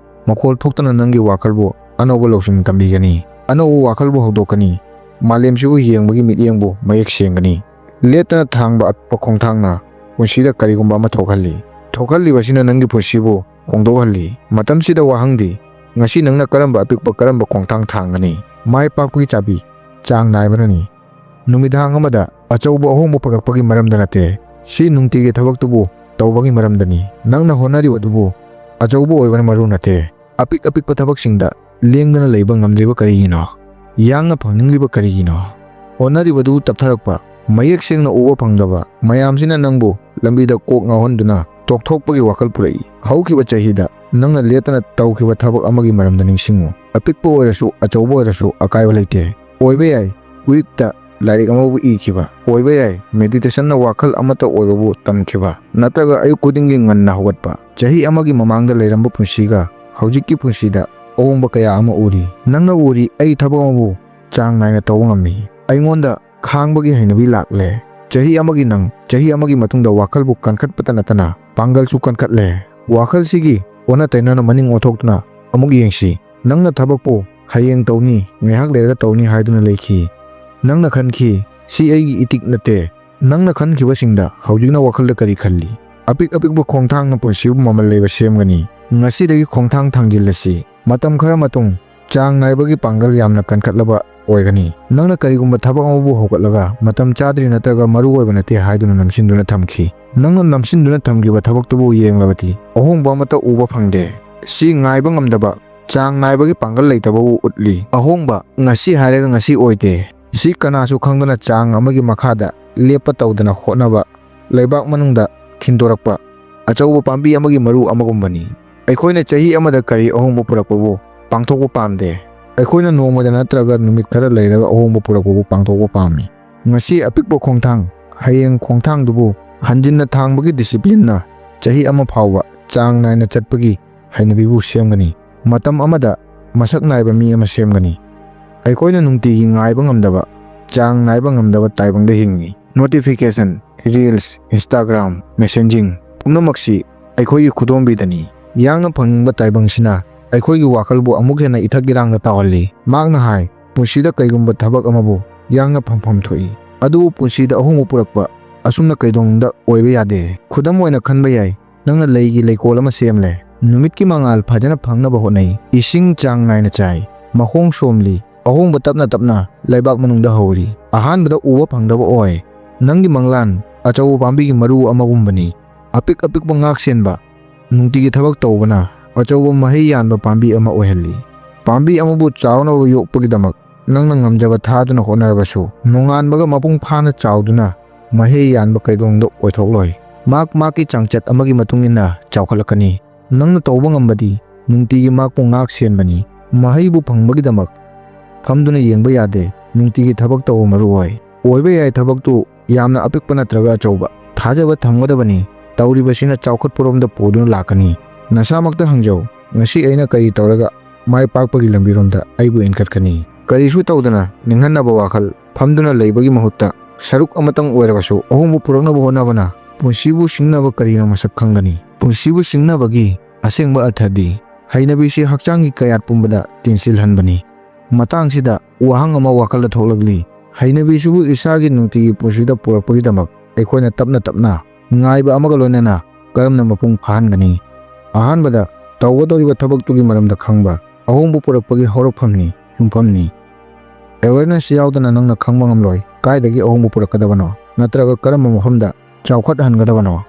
ꯃꯈꯣꯜ ꯊꯣꯛꯇꯅ ꯅꯪꯒꯤ ꯋꯥꯈꯜꯕꯨ ꯑꯅꯧꯕ ꯂꯧꯁꯤꯡ ꯇꯝꯕꯤꯒꯅꯤ꯫ ꯑꯅꯧꯕ ꯋꯥꯈꯜꯕꯨ ꯍꯧꯗꯣꯛꯀꯅꯤ꯫ ꯃꯥꯂꯦꯝꯁꯤꯕꯨ ꯌꯦꯡꯕꯒꯤ ꯃꯤꯠꯌꯦꯡꯕꯨ ꯃꯌꯦꯛ ꯁꯦꯡꯒꯅꯤ꯫ ꯂꯦꯞꯇꯅ ꯊꯥꯡꯕ ꯑꯄꯤꯛꯄ ꯈꯣꯡꯊꯥꯡꯅ ꯄꯨꯟꯁꯤꯗ ꯀꯔꯤꯒꯨꯝꯕ ꯑꯃ ꯊꯣꯛꯍꯜꯂꯤ꯫ ꯊꯣꯛꯍꯜꯂꯤꯕꯁꯤꯅ ꯅꯪꯒꯤ ꯄꯨꯟꯁꯤꯕꯨ ꯍꯣꯡꯗꯣꯛꯍꯜꯂꯤ꯫ ꯃꯇꯝꯁꯤꯗ ꯋꯥꯍꯪꯗꯤ, ꯉꯁꯤ ꯅꯪꯅ ꯀꯔꯝꯕ ꯑꯄꯤꯛꯄ, ꯀꯔꯝꯕ ꯈꯣꯡꯊꯥꯡ ꯊꯥꯡꯒꯅꯤ? ꯃꯥꯏ ꯄꯥꯛꯄꯒꯤ ꯆꯥꯕꯤ ꯆꯥꯡ ꯅꯥꯏꯕꯅꯅꯤ꯫ ꯅꯨꯃꯤꯗꯥꯡ ꯑꯃꯗ ꯑꯆꯧꯕ ꯑꯍꯣꯡꯕ ꯄꯨꯔꯛꯄꯒꯤ ꯃꯔꯝꯗ ꯅꯠꯇꯦ, ꯁꯤ ꯅꯨꯡꯇꯤꯒꯤ ꯊꯕꯛꯇꯨꯕꯨ ꯇꯧꯕꯒꯤ ꯃꯔꯝꯗꯅꯤ꯫ ꯅꯪꯅ ꯍꯣꯠꯅꯔꯤꯕꯗꯨꯕꯨ ꯑꯆꯧꯕ ꯑꯣꯏꯕꯅ ꯃꯔꯨ ꯅꯠꯇꯦ, ꯑꯄꯤꯛ ꯑꯄꯤꯛꯄ ꯊꯕꯛꯁꯤꯡꯗ ꯂꯦꯡꯗꯅ ꯂꯩꯕ ꯉꯝꯗ꯭ꯔꯤꯕ ꯀꯔꯤꯒꯤꯅꯣ? ꯌꯥꯡꯅ ꯐꯪꯅꯤꯡꯂꯤꯕ ꯀꯔꯤꯒꯤꯅꯣ? ꯍꯣꯠꯅꯔꯤꯕꯗꯨ ꯇꯞꯊꯔꯛꯄ, ꯃꯌꯦꯛ ꯁꯦꯡꯅ ꯎꯕ ꯐꯪꯗꯕ ꯃꯌꯥꯝꯁꯤꯅ ꯅꯪꯕꯨ ꯂꯝꯕꯤꯗ ꯀꯣꯛ ꯉꯥꯎꯍꯟꯗꯨꯅ ꯇꯣꯛꯊꯣꯛꯄꯒꯤ ꯋꯥꯈꯜ ꯄꯨꯔꯛꯏ꯫ ꯍꯧꯈꯤꯕ ꯆꯍꯤꯗ ꯅꯪꯅ ꯂꯦꯞꯇꯅ ꯇꯧꯈꯤꯕ ꯊꯕꯛ ꯑꯃꯒꯤ ꯃꯔꯝꯗ ꯅꯤꯡꯁꯤꯡꯉꯨ꯫ ꯑꯄꯤꯛꯄ ꯑꯣꯏꯔꯁꯨ, ꯑꯆꯧꯕ ꯑꯣꯏꯔꯁꯨ, ꯑꯀꯥꯏꯕ ꯂꯩꯇꯦ꯫ ꯑꯣꯏꯕ ꯌꯥꯏ, ꯋꯤꯛꯇ ꯂꯥꯏꯔꯤꯛ ꯑꯃꯕꯨ ꯏꯈꯤꯕ, ꯑꯣꯏꯕ ꯌꯥꯏ, ꯃꯦꯗꯤꯇꯦꯁꯟꯅ ꯋꯥꯈꯜ ꯑꯃꯠꯇ ꯑꯣꯏꯕꯕꯨ ꯇꯝꯈꯤꯕ, ꯅꯠꯇ꯭ꯔꯒ ꯑꯌꯨꯛ ꯈꯨꯗꯤꯡꯒꯤ ꯉꯟꯅ ꯍꯧꯒꯠꯄ꯫ ꯆꯍꯤ ꯑꯃꯒꯤ ꯃꯃꯥꯡꯗ ꯂꯩꯔꯝꯕ ꯄꯨꯟꯁꯤꯒ ꯍꯧꯖꯤꯛꯀꯤ ꯄꯨꯟꯁꯤꯗ ꯑꯍꯣꯡꯕ ꯀꯌꯥ ꯑꯃ ꯎꯔꯤ꯫ ꯅꯪꯅ ꯎꯔꯤ, "ꯑꯩ ꯊꯕꯛ ꯑꯃꯕꯨ ꯆꯥꯡ ꯅꯥꯏꯅ ꯇꯧꯕ ꯉꯝꯃꯤ꯫ ꯑꯩꯉꯣꯟꯗ ꯈꯥꯡꯕꯒꯤ ꯍꯩꯅꯕꯤ ꯂꯥꯛꯂꯦ꯫" ꯆꯍꯤ ꯑꯃꯒꯤ ꯅꯪ, ꯆꯍꯤ ꯑꯃꯒꯤ ꯃꯇꯨꯡꯗ ꯋꯥꯈꯜꯕꯨ ꯀꯟꯈꯠꯄꯇ ꯅꯠꯇꯅ ꯄꯥꯡꯒꯜꯁꯨ ꯀꯟꯈꯠꯂꯦ꯫ ꯋꯥꯈꯜꯁꯤꯒꯤ ꯑꯣꯟꯅ ꯇꯩꯅꯅ ꯃꯅꯤꯡ ꯑꯣꯟꯊꯣꯛꯇꯨꯅ ꯑꯃꯨꯛ ꯌꯦꯡꯁꯤ꯫ ꯅꯪꯅ ꯊꯕꯛꯄꯨ "ꯍꯌꯦꯡ ꯇꯧꯅꯤ, ꯉꯥꯏꯍꯥꯛ ꯂꯩꯔꯒ ꯇꯧꯅꯤ" ꯍꯥꯏꯗꯨꯅ ꯂꯩꯈꯤ꯫ ꯅꯪꯅ ꯈꯟꯈꯤ, "ꯁꯤ ꯑꯩꯒꯤ ꯏꯇꯤꯛ ꯅꯠꯇꯦ꯫" ꯅꯪꯅ ꯈꯟꯈꯤꯕꯁꯤꯡꯗ ꯍꯧꯖꯤꯛꯅ ꯋꯥꯈꯜꯗ ꯀꯔꯤ ꯈꯜꯂꯤ? ꯑꯄꯤꯛ ꯑꯄꯤꯛꯄ ꯈꯣꯡꯊꯥꯡꯅ ꯄꯨꯟꯁꯤꯕꯨ ꯃꯃꯜ ꯂꯩꯕ ꯁꯦꯝꯒꯅꯤ꯫ ꯉꯁꯤꯗꯒꯤ ꯈꯣꯡꯊꯥꯡ ꯊꯥꯡꯖꯤꯜꯂꯁꯤ꯫ ꯃꯇꯝ ꯈꯔ ꯃꯇꯨꯡ, ꯆꯥꯡ ꯅꯥꯏꯕꯒꯤ ꯄꯥꯡꯒꯜ ꯌꯥꯝꯅ ꯀꯟꯈꯠꯂꯕ ꯑꯣꯏꯒꯅꯤ꯫ ꯅꯪꯅ ꯀꯔꯤꯒꯨꯝꯕ ꯊꯕꯛ ꯑꯃꯕꯨ ꯍꯧꯒꯠꯂꯒ ꯃꯇꯝ ꯆꯥꯗ꯭ꯔꯤ ꯅꯠꯇ꯭ꯔꯒ ꯃꯔꯨ ꯑꯣꯏꯕ ꯅꯠꯇꯦ ꯍꯥꯏꯗꯨꯅ ꯅꯝꯁꯤꯟꯗꯨꯅ ꯊꯝꯈꯤ꯫ ꯅꯪꯅ ꯅꯝꯁꯤꯟꯗꯨꯅ ꯊꯝꯈꯤꯕ ꯊꯕꯛꯇꯨꯕꯨ ꯌꯦꯡꯂꯕꯗꯤ ꯑꯍꯣꯡꯕ ꯑꯃꯠꯇ ꯎꯕ ꯐꯪꯗꯦ꯫ ꯁꯤ ꯉꯥꯏꯕ ꯉꯝꯗꯕ, ꯆꯥꯡ ꯅꯥꯏꯕꯒꯤ ꯄꯥꯡꯒꯜ ꯂꯩꯇꯕꯕꯨ ꯎꯠꯂꯤ꯫ ꯑꯍꯣꯡꯕ ꯉꯁꯤ ꯍꯥꯏꯔꯒ ꯉꯁꯤ ꯑꯣꯏꯗꯦ꯫ ꯁꯤ ꯀꯅꯥꯁꯨ ꯈꯪꯗꯅ ꯆꯥꯡ ꯑꯃꯒꯤ ꯃꯈꯥꯗ ꯂꯦꯞꯄ ꯇꯧꯗꯅ ꯍꯣꯠꯅꯕ, ꯂꯩꯕꯥꯛ ꯃꯅꯨꯡꯗ ꯈꯤꯟꯗꯣꯔꯛꯄ ꯑꯆꯧꯕ ꯄꯥꯝꯕꯤ ꯑꯃꯒꯤ ꯃꯔꯨ ꯑꯃꯒꯨꯝꯕꯅꯤ꯫ ꯑꯩꯈꯣꯏꯅ ꯆꯍꯤ ꯑꯃꯗ ꯀꯔꯤ ꯑꯍꯣꯡꯕ ꯄꯨꯔꯛꯄꯕꯨ ꯄꯥꯡꯊꯣꯛꯄ ꯄꯥꯝꯗꯦ꯫ ꯑꯩꯈꯣꯏꯅ ꯅꯣꯡꯃꯗ ꯅꯠꯇ꯭ꯔꯒ ꯅꯨꯃꯤꯠ ꯈꯔ ꯂꯩꯔꯒ ꯑꯍꯣꯡꯕ ꯄꯨꯔꯛꯄꯕꯨ ꯄꯥꯡꯊꯣꯛꯄ ꯄꯥꯝꯃꯤ꯫ ꯉꯁꯤ ꯑꯄꯤꯛꯄ ꯈꯣꯡꯊꯥꯡ, ꯍꯌꯦꯡ ꯈꯣꯡꯊꯥꯡꯗꯨꯕꯨ ꯍꯟꯖꯤꯟꯅ ꯊꯥꯡꯕꯒꯤ ꯗꯤꯁꯤꯄ꯭ꯂꯤꯟꯅ ꯆꯍꯤ ꯑꯃ ꯐꯥꯎꯕ ꯆꯥꯡ ꯅꯥꯏꯅ ꯆꯠꯄꯒꯤ ꯍꯩꯅꯕꯤꯕꯨ ꯁꯦꯝꯒꯅꯤ꯫ ꯃꯇꯝ ꯑꯃꯗ ꯃꯁꯛ ꯅꯥꯏꯕ ꯃꯤ ꯑꯃ ꯁꯦꯝꯒꯅꯤ꯫ ꯑꯩꯈꯣꯏꯅ ꯅꯨꯡꯇꯤꯒꯤ ꯉꯥꯏꯕ ꯉꯝꯗꯕ, ꯆꯥꯡ ꯅꯥꯏꯕ ꯉꯝꯗꯕ ꯇꯥꯏꯕꯪꯗ ꯍꯤꯡꯏ꯫ ꯅꯣꯇꯤꯐꯤꯀꯦꯁꯟ, ꯔꯤꯜꯁ, ꯏꯟꯁꯇꯥꯒ꯭ꯔꯥꯝ, ꯃꯦꯁꯦꯟꯖꯤꯡ ꯄꯨꯝꯅꯃꯛꯁꯤ ꯑꯩꯈꯣꯏꯒꯤ ꯈꯨꯗꯣꯝꯕꯤꯗꯅꯤ꯫ ꯌꯥꯡꯅ ꯐꯪꯅꯤꯡꯕ ꯇꯥꯏꯕꯪꯁꯤꯅ ꯑꯩꯈꯣꯏꯒꯤ ꯋꯥꯈꯜꯕꯨ ꯑꯃꯨꯛ ꯍꯦꯟꯅ ꯏꯊꯛ ꯏꯔꯥꯡꯗ ꯇꯥꯎꯍꯜꯂꯤ꯫ ꯃꯍꯥꯛꯅ ꯍꯥꯏ, "ꯄꯨꯟꯁꯤꯗ ꯀꯩꯒꯨꯝꯕ ꯊꯕꯛ ꯑꯃꯕꯨ ꯌꯥꯡꯅ ꯐꯪꯐꯝ ꯊꯣꯛꯏ, ꯑꯗꯨꯕꯨ ꯄꯨꯟꯁꯤꯗ ꯑꯍꯣꯡꯕ ꯄꯨꯔꯛꯄ ꯑꯁꯨꯝꯅ ꯀꯩꯗꯧꯅꯨꯡꯗ ꯑꯣꯏꯕ ꯌꯥꯗꯦ꯫" ꯈꯨꯗꯝ ꯑꯣꯏꯅ ꯈꯟꯕ ꯌꯥꯏ, ꯅꯪꯅ ꯂꯩꯒꯤ ꯂꯩꯀꯣꯜ ꯑꯃ ꯁꯦꯝꯂꯦ꯫ ꯅꯨꯃꯤꯠꯀꯤ ꯃꯉꯥꯜ ꯐꯖꯅ ꯐꯪꯅꯕ ꯍꯣꯠꯅꯩ꯫ ꯏꯁꯤꯡ ꯆꯥꯡ ꯅꯥꯏꯅ ꯆꯥꯏ꯫ ꯃꯈꯣꯡ ꯁꯣꯝꯂꯤ꯫ ꯑꯍꯣꯡꯕ ꯇꯞꯅ ꯇꯞꯅ ꯂꯩꯕꯥꯛ ꯃꯅꯨꯡꯗ ꯍꯧꯔꯤ꯫ ꯑꯍꯥꯟꯕꯗ ꯎꯕ ꯐꯪꯗꯕ ꯑꯣꯏ꯫ ꯅꯪꯒꯤ ꯃꯪꯂꯥꯟ ꯑꯆꯧꯕ ꯄꯥꯝꯕꯤꯒꯤ ꯃꯔꯨ ꯑꯃꯒꯨꯝꯕꯅꯤ꯫ ꯑꯄꯤꯛ ꯑꯄꯤꯛꯄ ꯉꯥꯛ ꯁꯦꯟꯕ, ꯅꯨꯡꯇꯤꯒꯤ ꯊꯕꯛ ꯇꯧꯕꯅ ꯑꯆꯧꯕ ꯃꯍꯩ ꯌꯥꯟꯕ ꯄꯥꯝꯕꯤ ꯑꯃ ꯑꯣꯏꯍꯜꯂꯤ꯫ ꯄꯥꯝꯕꯤ ꯑꯃꯕꯨ ꯆꯥꯎꯅꯕ ꯌꯣꯛꯄꯒꯤꯗꯃꯛ ꯅꯪꯅ ꯉꯝꯖꯕ ꯊꯥꯗꯨꯅ ꯍꯣꯠꯅꯔꯕꯁꯨ, ꯅꯣꯡꯉꯥꯟꯕꯒ ꯃꯄꯨꯡ ꯐꯥꯅ ꯆꯥꯎꯗꯨꯅ ꯃꯍꯩ ꯌꯥꯟꯕ ꯀꯩꯗꯧꯅꯨꯡꯗ ꯑꯣꯏꯊꯣꯛꯂꯣꯏ꯫ ꯃꯥꯛ ꯃꯥꯛꯀꯤ ꯆꯥꯡꯆꯠ ꯑꯃꯒꯤ ꯃꯇꯨꯡ ꯏꯟꯅ ꯆꯥꯎꯈꯠꯂꯛꯀꯅꯤ꯫ ꯅꯪꯅ ꯇꯧꯕ ꯉꯝꯕꯗꯤ ꯅꯨꯡꯇꯤꯒꯤ ꯃꯥꯛꯄꯨ ꯉꯥꯛ ꯁꯦꯟꯕꯅꯤ꯫ ꯃꯍꯩꯕꯨ ꯐꯪꯕꯒꯤꯗꯃꯛ ꯐꯝꯗꯨꯅ ꯌꯦꯡꯕ ꯌꯥꯗꯦ꯫ ꯅꯨꯡꯇꯤꯒꯤ ꯊꯕꯛ ꯇꯧꯕ ꯃꯔꯨ ꯑꯣꯏ꯫ ꯑꯣꯏꯕ ꯌꯥꯏ ꯊꯕꯛꯇꯨ ꯌꯥꯝꯅ ꯑꯄꯤꯛꯄ ꯅꯠꯇ꯭ꯔꯒ ꯑꯆꯧꯕ꯫ ꯊꯥꯖꯕ ꯊꯝꯒꯗꯕꯅꯤ꯫ ꯇꯧꯔꯤꯕꯁꯤꯅ ꯆꯥꯎꯈꯠꯄꯔꯣꯝꯗ ꯄꯨꯗꯨꯅ ꯂꯥꯛꯀꯅꯤ꯫ ꯅꯁꯥꯃꯛꯇ ꯍꯪꯖꯧ, "ꯉꯁꯤ ꯑꯩꯅ ꯀꯔꯤ ꯇꯧꯔꯒ ꯃꯥꯏ ꯄꯥꯛꯄꯒꯤ ꯂꯝꯕꯤꯔꯣꯝꯗ ꯑꯩꯕꯨ ꯏꯟꯈꯠꯀꯅꯤ?" ꯀꯔꯤꯁꯨ ꯇꯧꯗꯅ ꯅꯤꯡꯍꯟꯅꯕ ꯋꯥꯈꯜ ꯐꯝꯗꯨꯅ ꯂꯩꯕꯒꯤ ꯃꯍꯨꯠꯇ ꯁꯔꯨꯛ ꯑꯃꯇꯪ ꯑꯣꯏꯔꯕꯁꯨ ꯑꯍꯣꯡꯕ ꯄꯨꯔꯛꯅꯕ ꯍꯣꯠꯅꯕꯅ ꯄꯨꯟꯁꯤꯕꯨ ꯁꯤꯡꯅꯕ ꯀꯔꯤꯅꯣ ꯃꯁꯛ ꯈꯪꯒꯅꯤ꯫ ꯄꯨꯟꯁꯤꯕꯨ ꯁꯤꯡꯅꯕꯒꯤ ꯑꯁꯦꯡꯕ ꯑꯔꯊꯗꯤ ꯍꯩꯅꯕꯤꯁꯤ ꯍꯛꯆꯥꯡꯒꯤ ꯀꯌꯥꯠ ꯄꯨꯝꯕꯗ ꯇꯤꯟꯁꯤꯜꯍꯟꯕꯅꯤ꯫ ꯃꯇꯥꯡꯁꯤꯗ ꯋꯥꯍꯪ ꯑꯃ ꯋꯥꯈꯜꯗ ꯊꯣꯛꯂꯛꯂꯤ꯫ ꯍꯩꯅꯕꯤꯁꯤꯕꯨ ꯏꯁꯥꯒꯤ ꯅꯨꯡꯇꯤꯒꯤ ꯄꯨꯟꯁꯤꯗ ꯄꯨꯔꯛꯄꯒꯤꯗꯃꯛ ꯑꯩꯈꯣꯏꯅ ꯇꯞꯅ ꯇꯞꯅ ꯉꯥꯏꯕ ꯑꯃꯒ ꯂꯣꯏꯅꯅ ꯀꯔꯝꯅ ꯃꯄꯨꯡ ꯐꯥꯍꯟꯒꯅꯤ? ꯑꯍꯥꯟꯕꯗ, ꯇꯧꯒꯗꯧꯔꯤꯕ ꯊꯕꯛꯇꯨꯒꯤ ꯃꯔꯝꯗ ꯈꯪꯕ꯫ ꯑꯍꯣꯡꯕ ꯄꯨꯔꯛꯄꯒꯤ ꯍꯧꯔꯛꯐꯝꯅꯤ, ꯌꯨꯝꯐꯝꯅꯤ꯫ Awareness ꯌꯥꯎꯗꯅ ꯅꯪꯅ ꯈꯪꯕ ꯉꯝꯂꯣꯏ ꯀꯥꯏꯗꯒꯤ ꯑꯍꯣꯡꯕ ꯄꯨꯔꯛꯀꯗꯕꯅꯣ ꯅꯠꯇ꯭ꯔꯒ ꯀꯔꯝꯕ ꯃꯐꯝꯗ ꯆꯥꯎꯈꯠꯍꯟꯒꯗꯕꯅꯣ꯫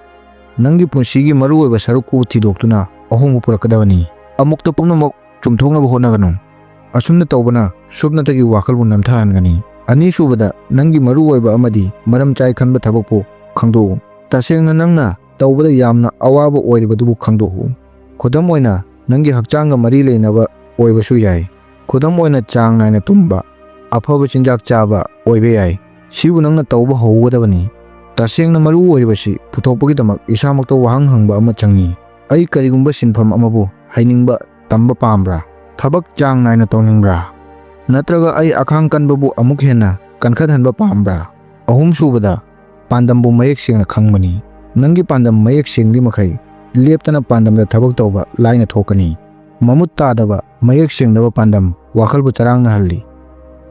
ꯅꯪꯒꯤ ꯄꯨꯟꯁꯤꯒꯤ ꯃꯔꯨꯑꯣꯏꯕ ꯁꯔꯨꯛꯄꯨ ꯊꯤꯗꯣꯛꯇꯨꯅ ꯑꯍꯣꯡꯕ ꯄꯨꯔꯛꯀꯗꯕꯅꯤ꯫ ꯑꯃꯨꯛꯇ ꯄꯨꯝꯅꯃꯛ ꯆꯨꯝꯊꯣꯛꯅꯕ ꯍꯣꯠꯅꯒꯅꯨ꯫ ꯑꯁꯨꯝꯅ ꯇꯧꯕꯅ ꯁꯨꯞꯅꯇꯒꯤ ꯋꯥꯈꯜꯕꯨ ꯅꯝꯊꯍꯟꯒꯅꯤ꯫ ꯑꯅꯤꯁꯨꯕꯗ, ꯅꯪꯒꯤ ꯃꯔꯨꯑꯣꯏꯕ ꯑꯃꯗꯤ ꯃꯔꯝ ꯆꯥꯏ ꯈꯟꯕ ꯊꯕꯛꯄꯨ ꯈꯪꯗꯣꯛꯎ꯫ ꯇꯁꯦꯡꯅ ꯅꯪꯅ ꯇꯧꯕꯗ ꯌꯥꯝꯅ ꯑꯋꯥꯕ ꯑꯣꯏꯔꯤꯕꯗꯨꯕꯨ ꯈꯪꯗꯣꯛꯎ꯫ ꯈꯨꯗꯝ ꯑꯣꯏꯅ, ꯅꯪꯒꯤ ꯍꯛꯆꯥꯡꯒ ꯃꯔꯤ ꯂꯩꯅꯕ ꯑꯣꯏꯕꯁꯨ ꯌꯥꯏ꯫ ꯈꯨꯗꯝ ꯑꯣꯏꯅ, ꯆꯥꯡ ꯅꯥꯏꯅ ꯇꯨꯝꯕ, ꯑꯐꯕ ꯆꯤꯟꯖꯥꯛ ꯆꯥꯕ ꯑꯣꯏꯕ ꯌꯥꯏ꯫ ꯁꯤꯕꯨ ꯅꯪꯅ ꯇꯧꯕ ꯍꯧꯒꯗꯕꯅꯤ꯫ ꯇꯁꯦꯡꯅ ꯃꯔꯨ ꯑꯣꯏꯔꯤꯕꯁꯤ ꯄꯨꯊꯣꯛꯄꯒꯤꯗꯃꯛ ꯏꯁꯥꯃꯛꯇ ꯋꯥꯍꯪ ꯍꯪꯕ ꯑꯃ ꯆꯪꯏ꯫ "ꯑꯩ ꯀꯔꯤꯒꯨꯝꯕ ꯁꯤꯟꯐꯝ ꯑꯃꯕꯨ ꯍꯩꯅꯤꯡꯕ ꯇꯝꯕ ꯄꯥꯝꯕ꯭ꯔꯥ? ꯊꯕꯛ ꯆꯥꯡ ꯅꯥꯏꯅ ꯇꯧꯅꯤꯡꯕ꯭ꯔꯥ? ꯅꯠꯇ꯭ꯔꯒ ꯑꯩ ꯑꯈꯥꯡ ꯀꯟꯕꯕꯨ ꯑꯃꯨꯛ ꯍꯦꯟꯅ ꯀꯟꯈꯠꯍꯟꯕ ꯄꯥꯝꯕ꯭ꯔꯥ?" ꯑꯍꯨꯝꯁꯨꯕꯗ, ꯄꯥꯟꯗꯝꯕꯨ ꯃꯌꯦꯛ ꯁꯦꯡꯅ ꯈꯪꯕꯅꯤ꯫ ꯅꯪꯒꯤ ꯄꯥꯟꯗꯝ ꯃꯌꯦꯛ ꯁꯦꯡꯂꯤ ꯃꯈꯩ, ꯂꯦꯞꯇꯅ ꯄꯥꯟꯗꯝꯗ ꯊꯕꯛ ꯇꯧꯕ ꯂꯥꯏꯅ ꯊꯣꯛꯀꯅꯤ꯫ ꯃꯃꯨꯠ ꯇꯥꯗꯕ, ꯃꯌꯦꯛ ꯁꯦꯡꯗꯕ ꯄꯥꯟꯗꯝ ꯋꯥꯈꯜꯕꯨ ꯆꯔꯥꯡꯅꯍꯜꯂꯤ꯫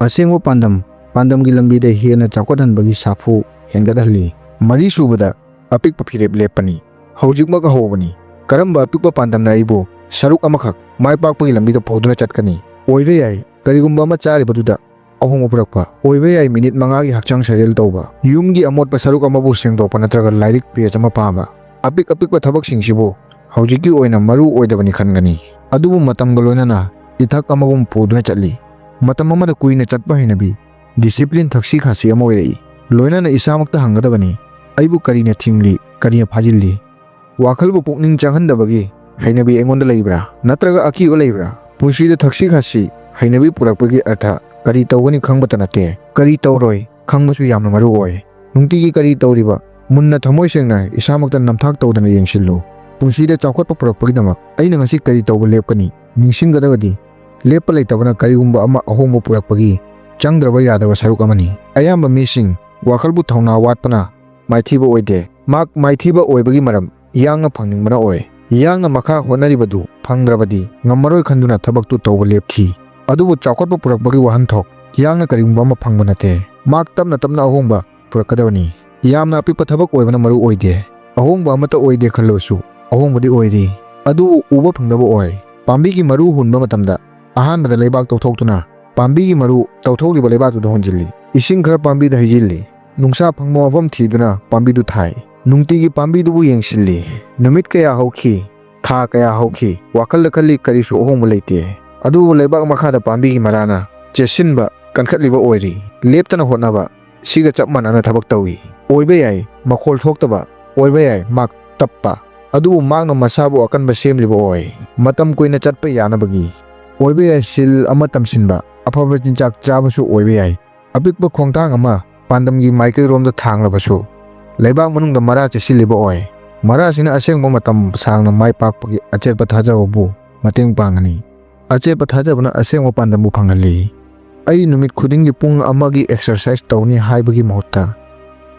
ꯑꯁꯦꯡꯕ ꯄꯥꯟꯗꯝ, ꯄꯥꯟꯗꯝꯒꯤ ꯂꯝꯕꯤꯗ ꯍꯦꯟꯅ ꯆꯥꯎꯈꯠꯍꯟꯕꯒꯤ ꯁꯥꯐꯨ ꯍꯦꯟꯒꯠꯍꯜꯂꯤ꯫ ꯃꯔꯤꯁꯨꯕꯗ, ꯑꯄꯤꯛꯄ ꯐꯤꯔꯦꯞ ꯂꯦꯞꯄꯅꯤ꯫ ꯍꯧꯖꯤꯛꯃꯛ ꯍꯧꯕꯅꯤ꯫ ꯀꯔꯝꯕ ꯑꯄꯤꯛꯄ ꯄꯥꯟꯗꯝꯅ ꯑꯩꯕꯨ ꯁꯔꯨꯛ ꯑꯃꯈꯛ ꯃꯥꯏ ꯄꯥꯛꯄꯒꯤ ꯂꯝꯕꯤꯗ ꯄꯨꯗꯨꯅ ꯆꯠꯀꯅꯤ? ꯑꯣꯏꯕ ꯌꯥꯏ, ꯀꯔꯤꯒꯨꯝꯕ ꯑꯃ ꯆꯥꯔꯤꯕꯗꯨꯗ ꯑꯍꯣꯡꯕ ꯄꯨꯔꯛꯄ꯫ ꯑꯣꯏꯕ ꯌꯥꯏ, ꯃꯤꯅꯤꯠ ꯃꯉꯥꯒꯤ ꯍꯛꯆꯥꯡ ꯁꯥꯖꯦꯜ ꯇꯧꯕ, ꯌꯨꯝꯒꯤ ꯑꯃꯣꯠꯄ ꯁꯔꯨꯛ ꯑꯃꯕꯨ ꯁꯦꯡꯗꯣꯛꯄ ꯅꯠꯇ꯭ꯔꯒ ꯂꯥꯏꯔꯤꯛ ꯄꯦꯖ ꯑꯃ ꯄꯥꯕ꯫ ꯑꯄꯤꯛ ꯑꯄꯤꯛꯄ ꯊꯕꯛꯁꯤꯡꯁꯤꯕꯨ ꯍꯧꯖꯤꯛꯀꯤ ꯑꯣꯏꯅ ꯃꯔꯨ ꯑꯣꯏꯗꯕꯅꯤ ꯈꯟꯒꯅꯤ, ꯑꯗꯨꯕꯨ ꯃꯇꯝꯒ ꯂꯣꯏꯅꯅ ꯏꯊꯛ ꯑꯃꯒꯨꯝ ꯄꯨꯗꯨꯅ ꯆꯠꯂꯤ꯫ ꯃꯇꯝ ꯑꯃꯗ ꯀꯨꯏꯅ ꯆꯠꯄ ꯍꯩꯅꯕꯤ, ꯗꯤꯁꯤꯄ꯭ꯂꯤꯟ ꯊꯛꯁꯤ ꯈꯥꯁꯤ ꯑꯃ ꯑꯣꯏꯔꯛꯏ꯫ ꯂꯣꯏꯅꯅ ꯏꯁꯥꯃꯛꯇ ꯍꯪꯒꯗꯕꯅꯤ, "ꯑꯩꯕꯨ ꯀꯔꯤꯅ ꯊꯤꯡꯂꯤ, ꯀꯔꯤꯅ ꯐꯥꯖꯤꯜꯂꯤ?" ꯋꯥꯈꯜꯕꯨ ꯄꯨꯛꯅꯤꯡ ꯆꯪꯍꯟꯗꯕꯒꯤ ꯍꯩꯅꯕꯤ ꯑꯩꯉꯣꯟꯗ ꯂꯩꯕ꯭ꯔꯥ? ꯅꯠꯇ꯭ꯔꯒ ꯑꯀꯤꯕ ꯂꯩꯕ꯭ꯔꯥ? ꯄꯨꯟꯁꯤꯗ ꯊꯛꯁꯤ ꯈꯥꯁꯤ ꯍꯩꯅꯕꯤ ꯄꯨꯔꯛꯄꯒꯤ ꯑꯔꯊ ꯀꯔꯤ ꯇꯧꯒꯅꯤ ꯈꯪꯕꯇ ꯅꯠꯇꯦ, ꯀꯔꯤ ꯇꯧꯔꯣꯏ ꯈꯪꯕꯁꯨ ꯌꯥꯝꯅ ꯃꯔꯨ ꯑꯣꯏ꯫ ꯅꯨꯡꯇꯤꯒꯤ ꯀꯔꯤ ꯇꯧꯔꯤꯕ? ꯃꯨꯟꯅ ꯊꯃꯣꯏ ꯁꯦꯡꯅ ꯏꯁꯥꯃꯛꯇ ꯅꯝꯊꯥꯛ ꯇꯧꯗꯅ ꯌꯦꯡꯁꯤꯜꯂꯨ꯫ ꯄꯨꯟꯁꯤꯗ ꯆꯥꯎꯈꯠꯄ ꯄꯨꯔꯛꯄꯒꯤꯗꯃꯛ ꯑꯩꯅ ꯉꯁꯤ ꯀꯔꯤ ꯇꯧꯕ ꯂꯦꯞꯀꯅꯤ? ꯅꯤꯡꯁꯤꯡꯒꯗꯕꯗꯤ, ꯂꯦꯞꯄ ꯂꯩꯇꯕꯅ ꯀꯔꯤꯒꯨꯝꯕ ꯑꯃ ꯑꯍꯣꯡꯕ ꯄꯨꯔꯛꯄꯒꯤ ꯆꯪꯗ꯭ꯔꯕ ꯌꯥꯗ꯭ꯔꯕ ꯁꯔꯨꯛ ꯑꯃꯅꯤ꯫ ꯑꯌꯥꯝꯕ ꯃꯤꯁꯤꯡ ꯋꯥꯈꯜꯕꯨ ꯊꯧꯅꯥ ꯋꯥꯠꯄꯅ ꯃꯥꯏꯊꯤꯕ ꯑꯣꯏꯗꯦ꯫ ꯃꯍꯥꯛ ꯃꯥꯏꯊꯤꯕ ꯑꯣꯏꯕꯒꯤ ꯃꯔꯝ ꯌꯥꯡꯅ ꯐꯪꯅꯤꯡꯕꯅ ꯑꯣꯏ꯫ ꯌꯥꯡꯅ ꯃꯈꯥ ꯍꯣꯠꯅꯔꯤꯕꯗꯨ ꯐꯪꯗ꯭ꯔꯕꯗꯤ ꯉꯝꯃꯔꯣꯏ ꯈꯟꯗꯨꯅ ꯊꯕꯛꯇꯨ ꯇꯧꯕ ꯂꯦꯞꯈꯤ꯫ ꯑꯗꯨꯕꯨ ꯆꯥꯎꯈꯠꯄ ꯄꯨꯔꯛꯄꯒꯤ ꯋꯥꯍꯟꯊꯣꯛ ꯌꯥꯡꯅ ꯀꯔꯤꯒꯨꯝꯕ ꯑꯃ ꯐꯪꯕ ꯅꯠꯇꯦ꯫ ꯃꯍꯥꯛ ꯇꯞꯅ ꯇꯞꯅ ꯑꯍꯣꯡꯕ ꯄꯨꯔꯛꯀꯗꯕꯅꯤ꯫ ꯌꯥꯝꯅ ꯑꯄꯤꯛꯄ ꯊꯕꯛ ꯑꯣꯏꯕꯅ ꯃꯔꯨ ꯑꯣꯏꯗꯦ꯫ ꯑꯍꯣꯡꯕ ꯑꯃꯠꯇ ꯑꯣꯏꯗꯦ ꯈꯜꯂꯕꯁꯨ ꯑꯍꯣꯡꯕꯗꯤ ꯑꯣꯏꯔꯤ꯫ ꯑꯗꯨꯕꯨ ꯎꯕ ꯐꯪꯗꯕ ꯑꯣꯏ꯫ ꯄꯥꯝꯕꯤꯒꯤ ꯃꯔꯨ ꯍꯨꯟꯕ ꯃꯇꯝꯗ ꯑꯍꯥꯟꯕꯗ ꯂꯩꯕꯥꯛ ꯇꯧꯊꯣꯛꯇꯨꯅ ꯄꯥꯝꯕꯤꯒꯤ ꯃꯔꯨ ꯇꯧꯊꯣꯛꯂꯤꯕ ꯂꯩꯕꯥꯛꯇꯨꯗ ꯍꯨꯟꯖꯤꯜꯂꯤ꯫ ꯏꯁꯤꯡ ꯈꯔ ꯄꯥꯝꯕꯤꯗ ꯍꯩꯖꯤꯜꯂꯤ꯫ ꯅꯨꯡꯁꯥ ꯐꯪꯕ ꯃꯐꯝ ꯊꯤꯗꯨꯅ ꯄꯥꯝꯕꯤꯗꯨ ꯊꯥꯏ꯫ ꯅꯨꯡꯇꯤꯒꯤ ꯄꯥꯝꯕꯤꯗꯨꯕꯨ ꯌꯦꯡꯁꯤꯜꯂꯤ꯫ ꯅꯨꯃꯤꯠ ꯀꯌꯥ ꯍꯧꯈꯤ, ꯊꯥ ꯀꯌꯥ ꯍꯧꯈꯤ, ꯋꯥꯈꯜꯗ ꯈꯜꯂꯤ, ꯀꯔꯤꯁꯨ ꯑꯍꯣꯡꯕ ꯂꯩꯇꯦ꯫ ꯑꯗꯨꯕꯨ ꯂꯩꯕꯥꯛ ꯃꯈꯥꯗ ꯄꯥꯝꯕꯤꯒꯤ ꯃꯔꯥꯅ ꯆꯦꯠꯁꯤꯟꯕ ꯀꯟꯈꯠꯂꯤꯕ ꯑꯣꯏꯔꯤ꯫ ꯂꯦꯞꯇꯅ ꯍꯣꯠꯅꯕ ꯁꯤꯒ ꯆꯞ ꯃꯥꯟꯅꯅ ꯊꯕꯛ ꯇꯧꯏ꯫ ꯑꯣꯏꯕ ꯌꯥꯏ, ꯃꯈꯣꯜ ꯊꯣꯛꯇꯕ, ꯑꯣꯏꯕ ꯌꯥꯏ, ꯃꯥꯛ ꯇꯞꯄ, ꯑꯗꯨꯕꯨ ꯃꯍꯥꯛꯅ ꯃꯁꯥꯕꯨ ꯑꯀꯟꯕ ꯁꯦꯝꯂꯤꯕ ꯑꯣꯏ꯫ ꯃꯇꯝ ꯀꯨꯏꯅ ꯆꯠꯄ ꯌꯥꯅꯕꯒꯤ꯫ ꯑꯣꯏꯕ ꯌꯥꯏ, ꯁꯤꯜ ꯑꯃ ꯇꯝꯁꯤꯟꯕ, ꯑꯐꯕ ꯆꯤꯟꯖꯥꯛ ꯆꯥꯕꯁꯨ ꯑꯣꯏꯕ ꯌꯥꯏ꯫ ꯑꯄꯤꯛꯄ ꯈꯣꯡꯊꯥꯡ ꯑꯃ ꯄꯥꯟꯗꯝꯒꯤ ꯃꯥꯏꯀꯩꯔꯣꯝꯗ ꯊꯥꯡꯂꯕꯁꯨ, ꯂꯩꯕꯥꯛ ꯃꯅꯨꯡꯗ ꯃꯔꯥ ꯆꯦꯠꯁꯤꯜꯂꯤꯕ ꯑꯣꯏ꯫ ꯃꯔꯥꯁꯤꯅ ꯑꯁꯦꯡꯕ ꯃꯇꯝ ꯁꯥꯡꯅ ꯃꯥꯏ ꯄꯥꯛꯄꯒꯤ ꯑꯆꯦꯠꯄ ꯊꯥꯖꯕꯕꯨ ꯃꯇꯦꯡ ꯄꯥꯡꯒꯅꯤ꯫ ꯑꯆꯦꯠꯄ ꯊꯥꯖꯕꯅ ꯑꯁꯦꯡꯕ ꯄꯥꯟꯗꯝꯕꯨ ꯐꯪꯍꯜꯂꯤ꯫ ꯑꯩ ꯅꯨꯃꯤꯠ ꯈꯨꯗꯤꯡꯒꯤ ꯄꯨꯡ ꯑꯃꯒꯤ ꯑꯦꯛꯁꯔꯁꯥꯏꯁ ꯇꯧꯅꯤ ꯍꯥꯏꯕꯒꯤ ꯃꯍꯨꯠꯇ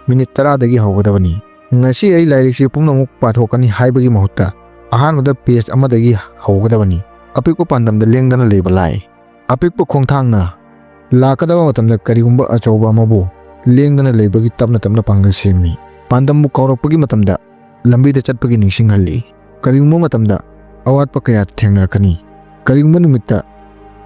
ꯃꯤꯅꯤꯠ ꯇꯔꯥꯗꯒꯤ ꯍꯧꯒꯗꯕꯅꯤ꯫ ꯉꯁꯤ ꯑꯩ ꯂꯥꯏꯔꯤꯛꯁꯤ ꯄꯨꯝꯅꯃꯛ ꯄꯥꯊꯣꯛꯀꯅꯤ ꯍꯥꯏꯕꯒꯤ ꯃꯍꯨꯠꯇ ꯑꯍꯥꯟꯕꯗ ꯄꯦꯖ ꯑꯃꯗꯒꯤ ꯍꯧꯒꯗꯕꯅꯤ꯫ ꯑꯄꯤꯛꯄ ꯄꯥꯟꯗꯝꯗ ꯂꯦꯡꯗꯅ ꯂꯩꯕ ꯂꯥꯏ꯫ ꯑꯄꯤꯛꯄ ꯈꯣꯡꯊꯥꯡꯅ ꯂꯥꯛꯀꯗꯕ ꯃꯇꯝꯗ ꯀꯔꯤꯒꯨꯝꯕ ꯑꯆꯧꯕ ꯑꯃꯕꯨ ꯂꯦꯡꯗꯅ ꯂꯩꯕꯒꯤ ꯇꯞꯅ ꯇꯞꯅ ꯄꯥꯡꯒꯜ ꯁꯦꯝꯃꯤ꯫ ꯄꯥꯟꯗꯝꯕꯨ ꯀꯥꯎꯔꯛꯄꯒꯤ ꯃꯇꯝꯗ ꯂꯝꯕꯤꯗ ꯆꯠꯄꯒꯤ ꯅꯤꯡꯁꯤꯡꯍꯜꯂꯤ꯫ ꯀꯔꯤꯒꯨꯝꯕ ꯃꯇꯝꯗ ꯑꯋꯥꯠꯄ ꯀꯌꯥ ꯊꯦꯡꯅꯔꯛꯀꯅꯤ꯫ ꯀꯔꯤꯒꯨꯝꯕ ꯅꯨꯃꯤꯠꯇ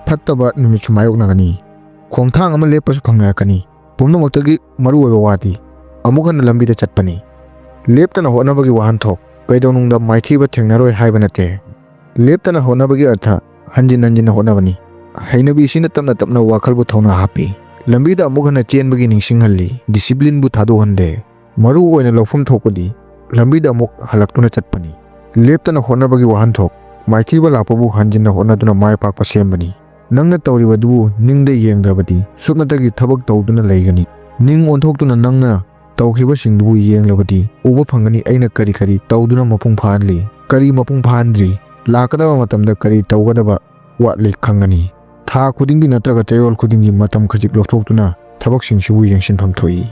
ꯐꯠꯇꯕ ꯅꯨꯃꯤꯠꯁꯨ ꯃꯥꯌꯣꯛꯅꯒꯅꯤ꯫ ꯈꯣꯡꯊꯥꯡ ꯑꯃ ꯂꯦꯞꯄꯁꯨ ꯐꯪꯅꯔꯛꯀꯅꯤ꯫ ꯄꯨꯝꯅꯃꯛꯇꯒꯤ ꯃꯔꯨꯑꯣꯏꯕ ꯋꯥꯗꯤ ꯑꯃꯨꯛ ꯍꯟꯅ ꯂꯝꯕꯤꯗ ꯆꯠꯄꯅꯤ꯫ ꯂꯦꯞꯇꯅ ꯍꯣꯠꯅꯕꯒꯤ ꯋꯥꯍꯟꯊꯣꯛ꯫ ꯀꯩꯗꯧꯅꯨꯡꯗ ꯃꯥꯏꯊꯤꯕ ꯊꯦꯡꯅꯔꯣꯏ ꯍꯥꯏꯕ ꯅꯠꯇꯦ꯫ ꯂꯦꯞꯇꯅ ꯍꯣꯠꯅꯕꯒꯤ ꯑꯔꯊ ꯍꯟꯖꯤꯟ ꯍꯟꯖꯤꯟꯅ ꯍꯣꯠꯅꯕꯅꯤ꯫ ꯍꯩꯅꯕꯤꯁꯤꯅ ꯇꯞꯅ ꯇꯞꯅ ꯋꯥꯈꯜꯕꯨ ꯊꯧꯅꯥ ꯍꯥꯞꯄꯤ꯫ ꯂꯝꯕꯤꯗ ꯑꯃꯨꯛ ꯍꯟꯅ ꯆꯦꯟꯕꯒꯤ ꯅꯤꯡꯁꯤꯡꯍꯜꯂꯤ꯫ ꯗꯤꯁꯤꯄ꯭ꯂꯤꯟꯕꯨ ꯊꯥꯗꯣꯛꯍꯟꯗꯦ꯫ ꯃꯔꯨ ꯑꯣꯏꯅ ꯂꯧꯐꯝ ꯊꯣꯛꯄꯗꯤ ꯂꯝꯕꯤꯗ ꯑꯃꯨꯛ ꯍꯜꯂꯛꯇꯨꯅ ꯆꯠꯄꯅꯤ꯫ ꯂꯦꯞꯇꯅ ꯍꯣꯠꯅꯕꯒꯤ ꯋꯥꯍꯟꯊꯣꯛ꯫ ꯃꯥꯏꯊꯤꯕ ꯂꯥꯛꯄꯕꯨ ꯍꯟꯖꯤꯟꯅ ꯍꯣꯠꯅꯗꯨꯅ ꯃꯥꯏ ꯄꯥꯛꯄ ꯁꯦꯝꯕꯅꯤ꯫ ꯅꯪꯅ ꯇꯧꯔꯤꯕꯗꯨꯕꯨ ꯅꯤꯡꯗ ꯌꯦꯡꯗ꯭ꯔꯕꯗꯤ ꯁꯨꯞꯅꯇꯒꯤ ꯊꯕꯛ ꯇꯧꯗꯨꯅ ꯂꯩꯒꯅꯤ꯫ ꯅꯤꯡ ꯑꯣꯟꯊꯣꯛꯇꯨꯅ ꯅꯪꯅ ꯇꯧꯈꯤꯕꯁꯤꯡꯗꯨꯕꯨ ꯌꯦꯡꯂꯕꯗꯤ ꯎꯕ ꯐꯪꯒꯅꯤ ꯑꯩꯅ ꯀꯔꯤ ꯀꯔꯤ ꯇꯧꯗꯨꯅ ꯃꯄꯨꯡ ꯐꯥꯍꯜꯂꯤ, ꯀꯔꯤ ꯃꯄꯨꯡ ꯐꯥꯍꯟꯗ꯭ꯔꯤ, ꯂꯥꯛꯀꯗꯕ ꯃꯇꯝꯗ ꯀꯔꯤ ꯇꯧꯒꯗꯕ ꯋꯥꯠꯂꯤ ꯈꯪꯒꯅꯤ꯫ ꯊꯥ ꯈꯨꯗꯤꯡꯒꯤ ꯅꯠꯇ꯭ꯔꯒ ꯆꯌꯣꯜ ꯈꯨꯗꯤꯡꯒꯤ ꯃꯇꯝ ꯈꯖꯤꯛ ꯂꯧꯊꯣꯛꯇꯨꯅ ꯊꯕꯛꯁꯤꯡꯁꯤꯕꯨ ꯌꯦꯡꯁꯤꯟꯐꯝ ꯊꯣꯛꯏ꯫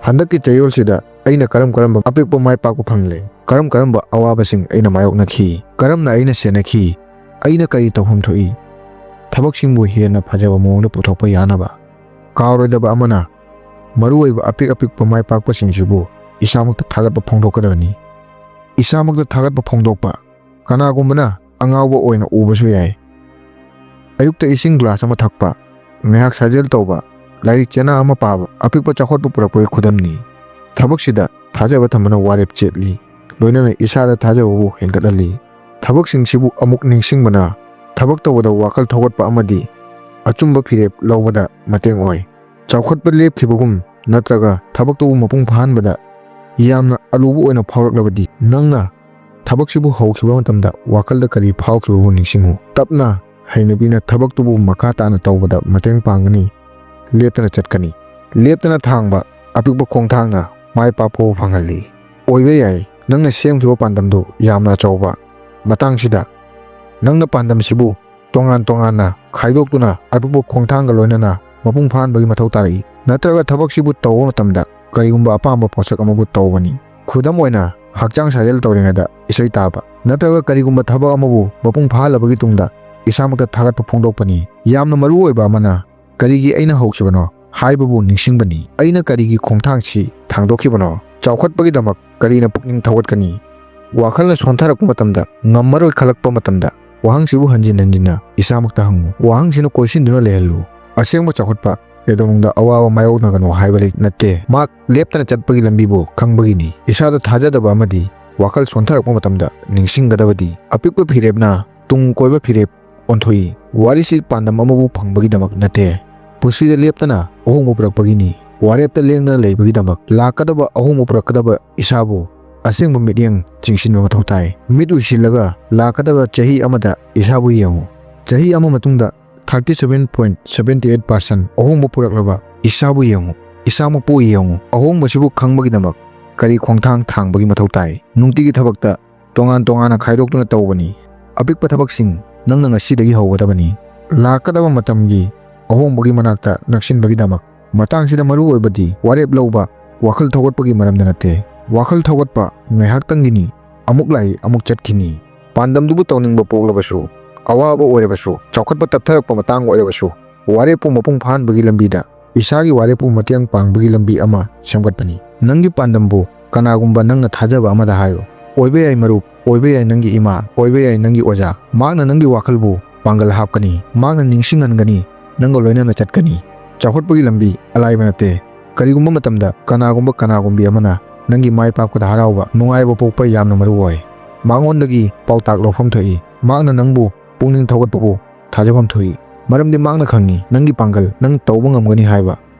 ꯍꯟꯗꯛꯀꯤ ꯆꯌꯣꯜꯁꯤꯗ ꯑꯩꯅ ꯀꯔꯝ ꯀꯔꯝꯕ ꯑꯄꯤꯛꯄ ꯃꯥꯏ ꯄꯥꯛꯄ ꯐꯪꯂꯦ? ꯀꯔꯝ ꯀꯔꯝꯕ ꯑꯋꯥꯕꯁꯤꯡ ꯑꯩꯅ ꯃꯥꯌꯣꯛꯅꯈꯤ? ꯀꯔꯝꯅ ꯑꯩꯅ ꯁꯦꯟꯅꯈꯤ? ꯑꯩꯅ ꯀꯔꯤ ꯇꯧꯐꯝ ꯊꯣꯛꯏ? ꯊꯕꯛꯁꯤꯡꯕꯨ ꯍꯦꯟꯅ ꯐꯖꯕ ꯃꯑꯣꯡꯗ ꯄꯨꯊꯣꯛꯄ ꯌꯥꯅꯕ꯫ ꯀꯥꯎꯔꯣꯏꯗꯕ ꯑꯃꯅ, ꯃꯔꯨꯑꯣꯏꯕ ꯑꯄꯤꯛ ꯑꯄꯤꯛꯄ ꯃꯥꯏ ꯄꯥꯛꯄꯁꯤꯡꯁꯤꯕꯨ ꯏꯁꯥꯃꯛꯇ ꯊꯥꯒꯠꯄ ꯐꯣꯡꯗꯣꯛꯀꯗꯕꯅꯤ꯫ ꯏꯁꯥꯃꯛꯇ ꯊꯥꯒꯠꯄ ꯐꯣꯡꯗꯣꯛꯄ꯫ ꯀꯅꯥꯒꯨꯝꯕꯅ ꯑꯉꯥꯎꯕ ꯑꯣꯏꯅ ꯎꯕꯁꯨ ꯌꯥꯏ꯫ ꯑꯌꯨꯛꯇ ꯏꯁꯤꯡ ꯒ꯭ꯂꯥꯁ ꯑꯃ ꯊꯛꯄ, ꯉꯥꯏꯍꯥꯛ ꯁꯥꯖꯦꯜ ꯇꯧꯕ, ꯂꯥꯏꯔꯤꯛ ꯆꯦꯅꯥ ꯑꯃ ꯄꯥꯕ, ꯑꯄꯤꯛꯄ ꯆꯥꯎꯈꯠꯄ ꯄꯨꯔꯛꯄꯒꯤ ꯈꯨꯗꯝꯅꯤ꯫ ꯊꯕꯛꯁꯤꯗ ꯊꯥꯖꯕ ꯊꯝꯕꯅ ꯋꯥꯔꯦꯞ ꯆꯦꯠꯂꯤ, ꯂꯣꯏꯅꯅ ꯏꯁꯥꯗ ꯊꯥꯖꯕꯕꯨ ꯍꯦꯟꯒꯠꯍꯜꯂꯤ꯫ ꯊꯕꯛꯁꯤꯡꯁꯤꯕꯨ ꯑꯃꯨꯛ ꯅꯤꯡꯁꯤꯡꯕꯅ ꯊꯕꯛ ꯇꯧꯕꯗ ꯋꯥꯈꯜ ꯊꯧꯒꯠꯄ ꯑꯃꯗꯤ ꯑꯆꯨꯝꯕ ꯐꯤꯔꯦꯞ ꯂꯧꯕꯗ ꯃꯇꯦꯡ ꯑꯣꯏ꯫ ꯆꯥꯎꯈꯠꯄ ꯂꯦꯞꯈꯤꯕꯒꯨꯝ ꯅꯠꯇ꯭ꯔꯒ ꯊꯕꯛꯇꯨꯕꯨ ꯃꯄꯨꯡ ꯐꯥꯍꯟꯕꯗ ꯌꯥꯝꯅ ꯑꯂꯨꯕ ꯑꯣꯏꯅ ꯐꯥꯎꯔꯛꯂꯕꯗꯤ, ꯅꯪꯅ ꯊꯕꯛꯁꯤꯕꯨ ꯍꯧꯈꯤꯕ ꯃꯇꯝꯗ ꯋꯥꯈꯜꯗ ꯀꯔꯤ ꯐꯥꯎꯈꯤꯕꯕꯨ ꯅꯤꯡꯁꯤꯡꯉꯨ꯫ ꯇꯞꯅ ꯍꯩꯅꯕꯤꯅ ꯊꯕꯛꯇꯨꯕꯨ ꯃꯈꯥ ꯇꯥꯅ ꯇꯧꯕꯗ ꯃꯇꯦꯡ ꯄꯥꯡꯒꯅꯤ꯫ ꯂꯦꯞꯇꯅ ꯆꯠꯀꯅꯤ꯫ ꯂꯦꯞꯇꯅ ꯊꯥꯡꯕ ꯑꯄꯤꯛꯄ ꯈꯣꯡꯊꯥꯡꯅ ꯃꯥꯏ ꯄꯥꯛꯄꯕꯨ ꯐꯪꯍꯜꯂꯤ꯫ ꯑꯣꯏꯕ ꯌꯥꯏ, ꯅꯪꯅ ꯁꯦꯝꯈꯤꯕ ꯄꯥꯟꯗꯝꯗꯨ ꯌꯥꯝꯅ ꯑꯆꯧꯕ꯫ ꯃꯇꯥꯡꯁꯤꯗ ꯅꯪꯅ ꯄꯥꯟꯗꯝꯁꯤꯕꯨ ꯇꯣꯉꯥꯟ ꯇꯣꯉꯥꯟꯅ ꯈꯥꯏꯗꯣꯛꯇꯨꯅ ꯑꯄꯤꯛꯄ ꯈꯣꯡꯊꯥꯡꯒ ꯂꯣꯏꯅꯅ ꯃꯄꯨꯡ ꯐꯥꯍꯟꯕꯒꯤ ꯃꯊꯧ ꯇꯥꯔꯛꯏ꯫ ꯅꯠꯇ꯭ꯔꯒ ꯊꯕꯛꯁꯤꯕꯨ ꯇꯧꯕ ꯃꯇꯝꯗ ꯀꯔꯤꯒꯨꯝꯕ ꯑꯄꯥꯝꯕ ꯄꯣꯠꯁꯛ ꯑꯃꯕꯨ ꯇꯧꯕꯅꯤ꯫ ꯈꯨꯗꯝ ꯑꯣꯏꯅ, ꯍꯛꯆꯥꯡ ꯁꯥꯖꯦꯜ ꯇꯧꯔꯤꯉꯩꯗ ꯏꯁꯩ ꯇꯥꯕ, ꯅꯠꯇ꯭ꯔꯒ ꯀꯔꯤꯒꯨꯝꯕ ꯊꯕꯛ ꯑꯃꯕꯨ ꯃꯄꯨꯡ ꯐꯥꯍꯜꯂꯕꯒꯤ ꯇꯨꯡꯗ ꯏꯁꯥꯃꯛꯇ ꯊꯥꯒꯠꯄ ꯐꯣꯡꯗꯣꯛꯄꯅꯤ꯫ ꯌꯥꯝꯅ ꯃꯔꯨ ꯑꯣꯏꯕ ꯑꯃꯅ, "ꯀꯔꯤꯒꯤ ꯑꯩꯅ ꯍꯧꯈꯤꯕꯅꯣ?" ꯍꯥꯏꯕꯕꯨ ꯅꯤꯡꯁꯤꯡꯕꯅꯤ꯫ "ꯑꯩꯅ ꯀꯔꯤꯒꯤ ꯈꯣꯡꯊꯥꯡꯁꯤ ꯊꯥꯡꯗꯣꯛꯈꯤꯕꯅꯣ?" ꯆꯥꯎꯈꯠꯄꯒꯤꯗꯃꯛ ꯀꯔꯤꯅ ꯄꯨꯛꯅꯤꯡ ꯊꯧꯒꯠꯀꯅꯤ? ꯋꯥꯈꯜꯅ ꯁꯣꯟꯊꯔꯛꯄ ꯃꯇꯝꯗ, ꯉꯝꯃꯔꯣꯏ ꯈꯜꯂꯛꯄ ꯃꯇꯝꯗ, ꯋꯥꯍꯪꯁꯤꯕꯨ ꯍꯟꯖꯤꯟ ꯍꯟꯖꯤꯟꯅ ꯏꯁꯥꯃꯛꯇ ꯍꯪꯉꯨ꯫ ꯋꯥꯍꯪꯁꯤꯅ ꯀꯣꯏꯁꯤꯟꯗꯨꯅ ꯂꯩꯍꯜꯂꯨ꯫ ꯑꯁꯦꯡꯕ ꯆꯥꯎꯈꯠꯄ ꯀꯩꯗꯧꯅꯨꯡꯗ ꯑꯋꯥꯕ ꯃꯥꯌꯣꯛꯅꯒꯅꯨ ꯍꯥꯏꯕ ꯂꯩ ꯅꯠꯇꯦ꯫ ꯃꯍꯥꯛ ꯂꯦꯞꯇꯅ ꯆꯠꯄꯒꯤ ꯂꯝꯕꯤꯕꯨ ꯈꯪꯕꯒꯤꯅꯤ꯫ ꯏꯁꯥꯗ ꯊꯥꯖꯗꯕ ꯑꯃꯗꯤ ꯋꯥꯈꯜ ꯁꯣꯟꯊꯔꯛꯄ ꯃꯇꯝꯗ ꯅꯤꯡꯁꯤꯡꯒꯗꯕꯗꯤ, ꯑꯄꯤꯛꯄ ꯐꯤꯔꯦꯞꯅ ꯇꯨꯡ ꯀꯣꯏꯕ ꯐꯤꯔꯦꯞ ꯑꯣꯟꯊꯣꯛꯏ꯫ ꯋꯥꯔꯤꯁꯤ ꯄꯥꯟꯗꯝ ꯑꯃꯕꯨ ꯐꯪꯕꯒꯤꯗꯃꯛ ꯅꯠꯇꯦ꯫ ꯄꯨꯟꯁꯤꯗ ꯂꯦꯞꯇꯅ ꯑꯍꯣꯡꯕ ꯄꯨꯔꯛꯄꯒꯤꯅꯤ꯫ ꯋꯥꯔꯦꯞꯇ ꯂꯦꯡꯗꯅ ꯂꯩꯕꯒꯤꯗꯃꯛ, ꯂꯥꯛꯀꯗꯕ ꯑꯍꯣꯡꯕ ꯄꯨꯔꯛꯀꯗꯕ ꯏꯁꯥꯕꯨ ꯑꯁꯦꯡꯕ ꯃꯤꯠꯌꯦꯡ ꯆꯤꯡꯁꯤꯟꯕ ꯃꯊꯧ ꯇꯥꯏ꯫ ꯃꯤꯠ ꯎꯏꯁꯤꯜꯂꯒ ꯂꯥꯛꯀꯗꯕ ꯆꯍꯤ ꯑꯃꯗ ꯏꯁꯥꯕꯨ ꯌꯦꯡꯉꯨ꯫ ꯆꯍꯤ ꯑꯃ ꯃꯇꯨꯡꯗ thirty seven point seventy eight percent ꯑꯍꯣꯡꯕ ꯄꯨꯔꯛꯂꯕ ꯏꯁꯥꯕꯨ ꯌꯦꯡꯉꯨ꯫ ꯏꯁꯥꯃꯛꯄꯨ ꯌꯦꯡꯉꯨ꯫ ꯑꯍꯣꯡꯕꯁꯤꯕꯨ ꯈꯪꯕꯒꯤꯗꯃꯛ ꯀꯔꯤ ꯈꯣꯡꯊꯥꯡ ꯊꯥꯡꯕꯒꯤ ꯃꯊꯧ ꯇꯥꯏ? ꯅꯨꯡꯇꯤꯒꯤ ꯊꯕꯛꯇ ꯇꯣꯉꯥꯟ ꯇꯣꯉꯥꯟꯅ ꯈꯥꯏꯗꯣꯛꯇꯨꯅ ꯇꯧꯕꯅꯤ꯫ ꯑꯄꯤꯛꯄ ꯊꯕꯛꯁꯤꯡ ꯅꯪꯅ ꯉꯁꯤꯗꯒꯤ ꯍꯧꯒꯗꯕꯅꯤ꯫ ꯂꯥꯛꯀꯗꯕ ꯃꯇꯝꯒꯤ ꯑꯍꯣꯡꯕꯒꯤ ꯃꯅꯥꯛꯇ ꯅꯛꯁꯤꯟꯕꯒꯤꯗꯃꯛ꯫ ꯃꯇꯥꯡꯁꯤꯗ ꯃꯔꯨ ꯑꯣꯏꯕꯗꯤ ꯋꯥꯔꯦꯞ ꯂꯧꯕ, ꯋꯥꯈꯜ ꯊꯧꯒꯠꯄꯒꯤ ꯃꯔꯝꯗ ꯅꯠꯇꯦ꯫ ꯋꯥꯈꯜ ꯊꯧꯒꯠꯄ ꯉꯥꯏꯍꯥꯛꯇꯪꯒꯤꯅꯤ, ꯑꯃꯨꯛ ꯂꯥꯛꯏ, ꯑꯃꯨꯛ ꯆꯠꯈꯤꯅꯤ꯫ ꯄꯥꯟꯗꯝꯗꯨꯕꯨ ꯇꯧꯅꯤꯡꯕ ꯄꯣꯛꯂꯕꯁꯨ, ꯑꯋꯥꯕ ꯑꯣꯏꯔꯕꯁꯨ, ꯆꯥꯎꯈꯠꯄ ꯇꯞꯊꯔꯛꯄ ꯃꯇꯥꯡ ꯑꯣꯏꯔꯕꯁꯨ, ꯋꯥꯔꯦꯞꯄꯨ ꯃꯄꯨꯡ ꯐꯥꯍꯟꯕꯒꯤ ꯂꯝꯕꯤꯗ ꯏꯁꯥꯒꯤ ꯋꯥꯔꯦꯞꯄꯨ ꯃꯇꯦꯡ ꯄꯥꯡꯕꯒꯤ ꯂꯝꯕꯤ ꯑꯃ ꯁꯦꯝꯒꯠꯄꯅꯤ꯫ ꯅꯪꯒꯤ ꯄꯥꯟꯗꯝꯕꯨ ꯀꯅꯥꯒꯨꯝꯕ ꯅꯪꯅ ꯊꯥꯖꯕ ꯑꯃꯗ ꯍꯥꯏꯌꯨ꯫ ꯑꯣꯏꯕ ꯌꯥꯏ ꯃꯔꯨꯞ, ꯑꯣꯏꯕ ꯌꯥꯏ ꯅꯪꯒꯤ ꯏꯃꯥ, ꯑꯣꯏꯕ ꯌꯥꯏ ꯅꯪꯒꯤ ꯑꯣꯖꯥ꯫ ꯃꯍꯥꯛꯅ ꯅꯪꯒꯤ ꯋꯥꯈꯜꯕꯨ ꯄꯥꯡꯒꯜ ꯍꯥꯞꯀꯅꯤ, ꯃꯍꯥꯛꯅ ꯅꯤꯡꯁꯤꯡꯍꯟꯒꯅꯤ, ꯅꯪꯒ ꯂꯣꯏꯅꯅ ꯆꯠꯀꯅꯤ꯫ ꯆꯥꯎꯈꯠꯄꯒꯤ ꯂꯝꯕꯤ ꯑꯂꯥꯏꯕ ꯅꯠꯇꯦ꯫ ꯀꯔꯤꯒꯨꯝꯕ ꯃꯇꯝꯗ ꯀꯅꯥꯒꯨꯝꯕ ꯀꯅꯥꯒꯨꯝꯕꯤ ꯑꯃꯅ ꯅꯪꯒꯤ ꯃꯥꯏ ꯄꯥꯛꯄꯗ ꯍꯔꯥꯎꯕ, ꯅꯨꯡꯉꯥꯏꯕ ꯄꯣꯛꯄ ꯌꯥꯝꯅ ꯃꯔꯨ ꯑꯣꯏ꯫ ꯃꯉꯣꯟꯗꯒꯤ ꯄꯥꯎꯇꯥꯛ ꯂꯧꯐꯝ ꯊꯣꯛꯏ꯫ ꯃꯍꯥꯛꯅ ꯅꯪꯕꯨ ꯄꯨꯛꯅꯤꯡ ꯊꯧꯒꯠꯄꯕꯨ ꯊꯥꯖꯐꯝ ꯊꯣꯛꯏ꯫ ꯃꯔꯝꯗꯤ ꯃꯍꯥꯛꯅ ꯈꯪꯏ ꯅꯪꯒꯤ ꯄꯥꯡꯒꯜ, ꯅꯪ ꯇꯧꯕ ꯉꯝꯒꯅꯤ ꯍꯥꯏꯕ꯫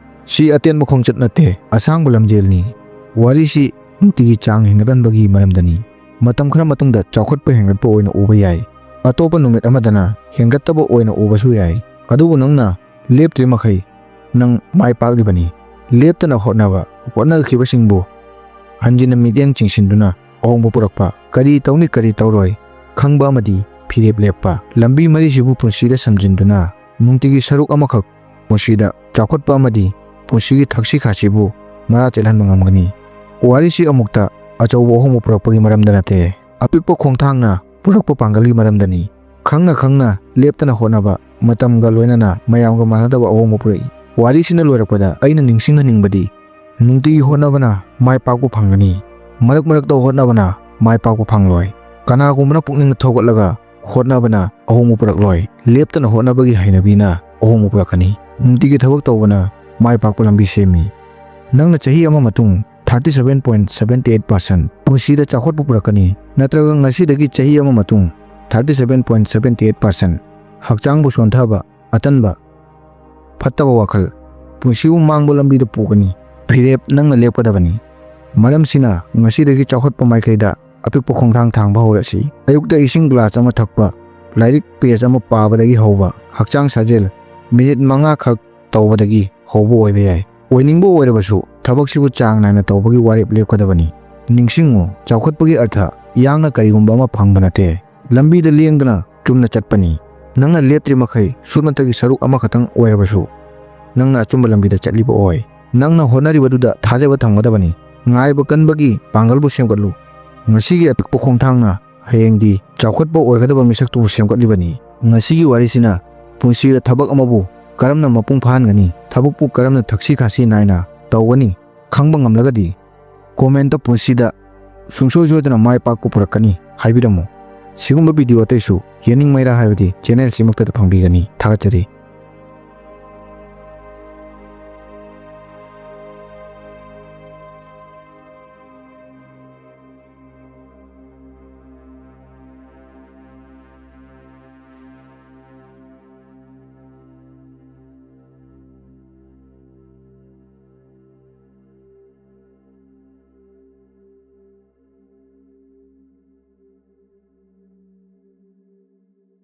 ꯁꯤ ꯑꯇꯦꯟꯕ ꯈꯣꯡꯆꯠ ꯅꯠꯇꯦ, ꯑꯁꯥꯡꯕ ꯂꯝꯖꯦꯜꯅꯤ꯫ ꯋꯥꯔꯤꯁꯤ ꯅꯨꯡꯇꯤꯒꯤ ꯆꯥꯡ ꯍꯦꯟꯒꯠꯍꯟꯕꯒꯤ ꯃꯔꯝꯗꯅꯤ꯫ ꯃꯇꯝ ꯈꯔ ꯃꯇꯨꯡꯗ ꯆꯥꯎꯈꯠꯄ ꯍꯦꯟꯒꯠꯄ ꯑꯣꯏꯅ ꯎꯕ ꯌꯥꯏ꯫ ꯑꯇꯣꯞꯄ ꯅꯨꯃꯤꯠ ꯑꯃꯗꯅ ꯍꯦꯟꯒꯠꯇꯕ ꯑꯣꯏꯅ ꯎꯕꯁꯨ ꯌꯥꯏ꯫ ꯑꯗꯨꯕꯨ ꯅꯪꯅ ꯂꯦꯞꯇ꯭ꯔꯤ ꯃꯈꯩ ꯅꯪ ꯃꯥꯏ ꯄꯥꯛꯂꯤꯕꯅꯤ꯫ ꯂꯦꯞꯇꯅ ꯍꯣꯠꯅꯕ, ꯍꯣꯠꯅꯈꯤꯕꯁꯤꯡꯕꯨ ꯍꯟꯖꯤꯟꯅ ꯃꯤꯠꯌꯦꯡ ꯆꯤꯡꯁꯤꯟꯗꯨꯅ ꯑꯍꯣꯡꯕ ꯄꯨꯔꯛꯄ, ꯀꯔꯤ ꯇꯧꯅꯤ ꯀꯔꯤ ꯇꯧꯔꯣꯏ ꯈꯪꯕ ꯑꯃꯗꯤ ꯐꯤꯔꯦꯞ ꯂꯦꯞꯄ꯫ ꯂꯝꯕꯤ ꯃꯔꯤꯁꯤꯕꯨ ꯄꯨꯟꯁꯤꯗ ꯁꯝꯖꯤꯟꯗꯨꯅ ꯅꯨꯡꯇꯤꯒꯤ ꯁꯔꯨꯛ ꯑꯃꯈꯛ ꯄꯨꯟꯁꯤꯗ ꯆꯥꯎꯈꯠꯄ ꯑꯃꯗꯤ ꯄꯨꯟꯁꯤꯒꯤ ꯊꯛꯁꯤ ꯈꯥꯁꯤꯕꯨ ꯃꯔꯥ ꯆꯦꯜꯍꯟꯕ ꯉꯝꯒꯅꯤ꯫ ꯋꯥꯔꯤꯁꯤ ꯑꯃꯨꯛꯇ ꯑꯆꯧꯕ ꯑꯍꯣꯡꯕ ꯄꯨꯔꯛꯄꯒꯤ ꯃꯔꯝꯗ ꯅꯠꯇꯦ, ꯑꯄꯤꯛꯄ ꯈꯣꯡꯊꯥꯡꯅ ꯄꯨꯔꯛꯄ ꯄꯥꯡꯒꯜꯒꯤ ꯃꯔꯝꯗꯅꯤ꯫ ꯈꯪꯅ ꯈꯪꯅ ꯂꯦꯞꯇꯅ ꯍꯣꯠꯅꯕ, ꯃꯇꯝꯒ ꯂꯣꯏꯅꯅ ꯃꯌꯥꯝꯒ ꯃꯥꯟꯅꯗꯕ ꯑꯍꯣꯡꯕ ꯄꯨꯔꯛꯏ꯫ ꯋꯥꯔꯤꯁꯤꯅ ꯂꯣꯏꯔꯛꯄꯗ ꯑꯩꯅ ꯅꯤꯡꯁꯤꯡꯍꯟꯅꯤꯡꯕꯗꯤ, ꯅꯨꯡꯇꯤꯒꯤ ꯍꯣꯠꯅꯕꯅ ꯃꯥꯏ ꯄꯥꯛꯄ ꯐꯪꯒꯅꯤ꯫ ꯃꯔꯛ ꯃꯔꯛꯇ ꯍꯣꯠꯅꯕꯅ ꯃꯥꯏ ꯄꯥꯛꯄ ꯐꯪꯂꯣꯏ꯫ ꯀꯅꯥꯒꯨꯝꯕꯅ ꯄꯨꯛꯅꯤꯡ ꯊꯧꯒꯠꯂꯒ ꯍꯣꯠꯅꯕꯅ ꯑꯍꯣꯡꯕ ꯄꯨꯔꯛꯂꯣꯏ꯫ ꯂꯦꯞꯇꯅ ꯍꯣꯠꯅꯕꯒꯤ ꯍꯩꯅꯕꯤꯅ ꯑꯍꯣꯡꯕ ꯄꯨꯔꯛꯀꯅꯤ꯫ ꯅꯨꯡꯇꯤꯒꯤ ꯊꯕꯛ ꯇꯧꯕꯅ ꯃꯥꯏ ꯄꯥꯛꯄ ꯂꯝꯕꯤ ꯁꯦꯝꯃꯤ꯫ ꯅꯪꯅ ꯆꯍꯤ ꯑꯃ ꯃꯇꯨꯡ thirty seven point seven eight percent ꯄꯨꯟꯁꯤꯗ ꯆꯥꯎꯈꯠꯄ ꯄꯨꯔꯛꯀꯅꯤ, ꯅꯠꯇ꯭ꯔꯒ ꯉꯁꯤꯗꯒꯤ ꯆꯍꯤ ꯑꯃ ꯃꯇꯨꯡ thirty seven point seven eight percent ꯍꯛꯆꯥꯡꯕꯨ ꯁꯣꯟꯊꯕ, ꯑꯇꯟꯕ, ꯐꯠꯇꯕ ꯋꯥꯈꯜ, ꯄꯨꯟꯁꯤꯕꯨ ꯃꯥꯡꯕ ꯂꯝꯕꯤꯗ ꯄꯨꯒꯅꯤ꯫ ꯐꯤꯔꯦꯞ ꯅꯪꯅ ꯂꯦꯞꯀꯗꯕꯅꯤ꯫ ꯃꯔꯝꯁꯤꯅ ꯉꯁꯤꯗꯒꯤ ꯆꯥꯎꯈꯠꯄ ꯃꯥꯏꯀꯩꯗ ꯑꯄꯤꯛꯄ ꯈꯣꯡꯊꯥꯡ ꯊꯥꯡꯕ ꯍꯧꯔꯁꯤ꯫ ꯑꯌꯨꯛꯇ ꯏꯁꯤꯡ ꯒ꯭ꯂꯥꯁ ꯑꯃ ꯊꯛꯄ, ꯂꯥꯏꯔꯤꯛ ꯄꯦꯖ ꯑꯃ ꯄꯥꯕꯗꯒꯤ ꯍꯧꯕ, ꯍꯛꯆꯥꯡ ꯁꯥꯖꯦꯜ ꯃꯤꯅꯤꯠ ꯃꯉꯥ ꯈꯛ ꯇꯧꯕꯗꯒꯤ ꯍꯧꯕ ꯑꯣꯏꯕ ꯌꯥꯏ꯫ ꯑꯣꯏꯅꯤꯡꯕ ꯑꯣꯏꯔꯕꯁꯨ ꯊꯕꯛꯁꯤꯕꯨ ꯆꯥꯡ ꯅꯥꯏꯅ ꯇꯧꯕꯒꯤ ꯋꯥꯔꯦꯞ ꯂꯦꯞꯀꯗꯕꯅꯤ꯫ ꯅꯤꯡꯁꯤꯡꯉꯨ, ꯆꯥꯎꯈꯠꯄꯒꯤ ꯑꯔꯊ ꯌꯥꯡꯅ ꯀꯔꯤꯒꯨꯝꯕ ꯑꯃ ꯐꯪꯕ ꯅꯠꯇꯦ꯫ ꯂꯝꯕꯤꯗ ꯂꯦꯡꯗꯅ ꯆꯨꯝꯅ ꯆꯠꯄꯅꯤ꯫ ꯅꯪꯅ ꯂꯦꯞꯇ꯭ꯔꯤ ꯃꯈꯩ ꯁꯨꯞꯅꯇꯒꯤ ꯁꯔꯨꯛ ꯑꯃꯈꯛꯇꯪ ꯑꯣꯏꯔꯕꯁꯨ ꯅꯪꯅ ꯑꯆꯨꯝꯕ ꯂꯝꯕꯤꯗ ꯆꯠꯂꯤꯕ ꯑꯣꯏ꯫ ꯅꯪꯅ ꯍꯣꯠꯅꯔꯤꯕꯗꯨꯗ ꯊꯥꯖꯕ ꯊꯝꯒꯗꯕꯅꯤ꯫ ꯉꯥꯏꯕ ꯀꯟꯕꯒꯤ ꯄꯥꯡꯒꯜꯕꯨ ꯁꯦꯝꯒꯠꯂꯨ꯫ ꯉꯁꯤꯒꯤ ꯑꯄꯤꯛꯄ ꯈꯣꯡꯊꯥꯡꯅ ꯍꯌꯦꯡꯗꯤ ꯆꯥꯎꯈꯠꯄ ꯑꯣꯏꯒꯗꯕ ꯃꯤꯁꯛꯇꯨꯕꯨ ꯁꯦꯝꯒꯠꯂꯤꯕꯅꯤ꯫ ꯉꯁꯤꯒꯤ ꯋꯥꯔꯤꯁꯤꯅ ꯄꯨꯟꯁꯤꯗ ꯊꯕꯛ ꯑꯃꯕꯨ ꯀꯔꯝꯅ ꯃꯄꯨꯡ ꯐꯥꯍꯟꯒꯅꯤ, ꯊꯕꯛꯄꯨ ꯀꯔꯝꯅ ꯊꯛꯁꯤ ꯈꯥꯁꯤ ꯅꯥꯏꯅ ꯇꯧꯒꯅꯤ ꯈꯪꯕ ꯉꯝꯂꯒꯗꯤ, ꯀꯣꯃꯦꯟꯇ "ꯄꯨꯟꯁꯤꯗ ꯁꯨꯡꯁꯣꯏ ꯁꯣꯏꯗꯅ ꯃꯥꯏ ꯄꯥꯛꯄ ꯄꯨꯔꯛꯀꯅꯤ" ꯍꯥꯏꯕꯤꯔꯝꯃꯨ꯫ ꯁꯤꯒꯨꯝꯕ ꯚꯤꯗꯤꯑꯣ ꯑꯇꯩꯁꯨ ꯌꯦꯡꯅꯤꯡꯕꯩꯔꯥ ꯍꯥꯏꯕꯗꯤ ꯆꯦꯅꯦꯜꯁꯤꯃꯛꯇꯗ ꯐꯪꯕꯤꯒꯅꯤ꯫ ꯊꯥꯒꯠꯆꯔꯤ꯫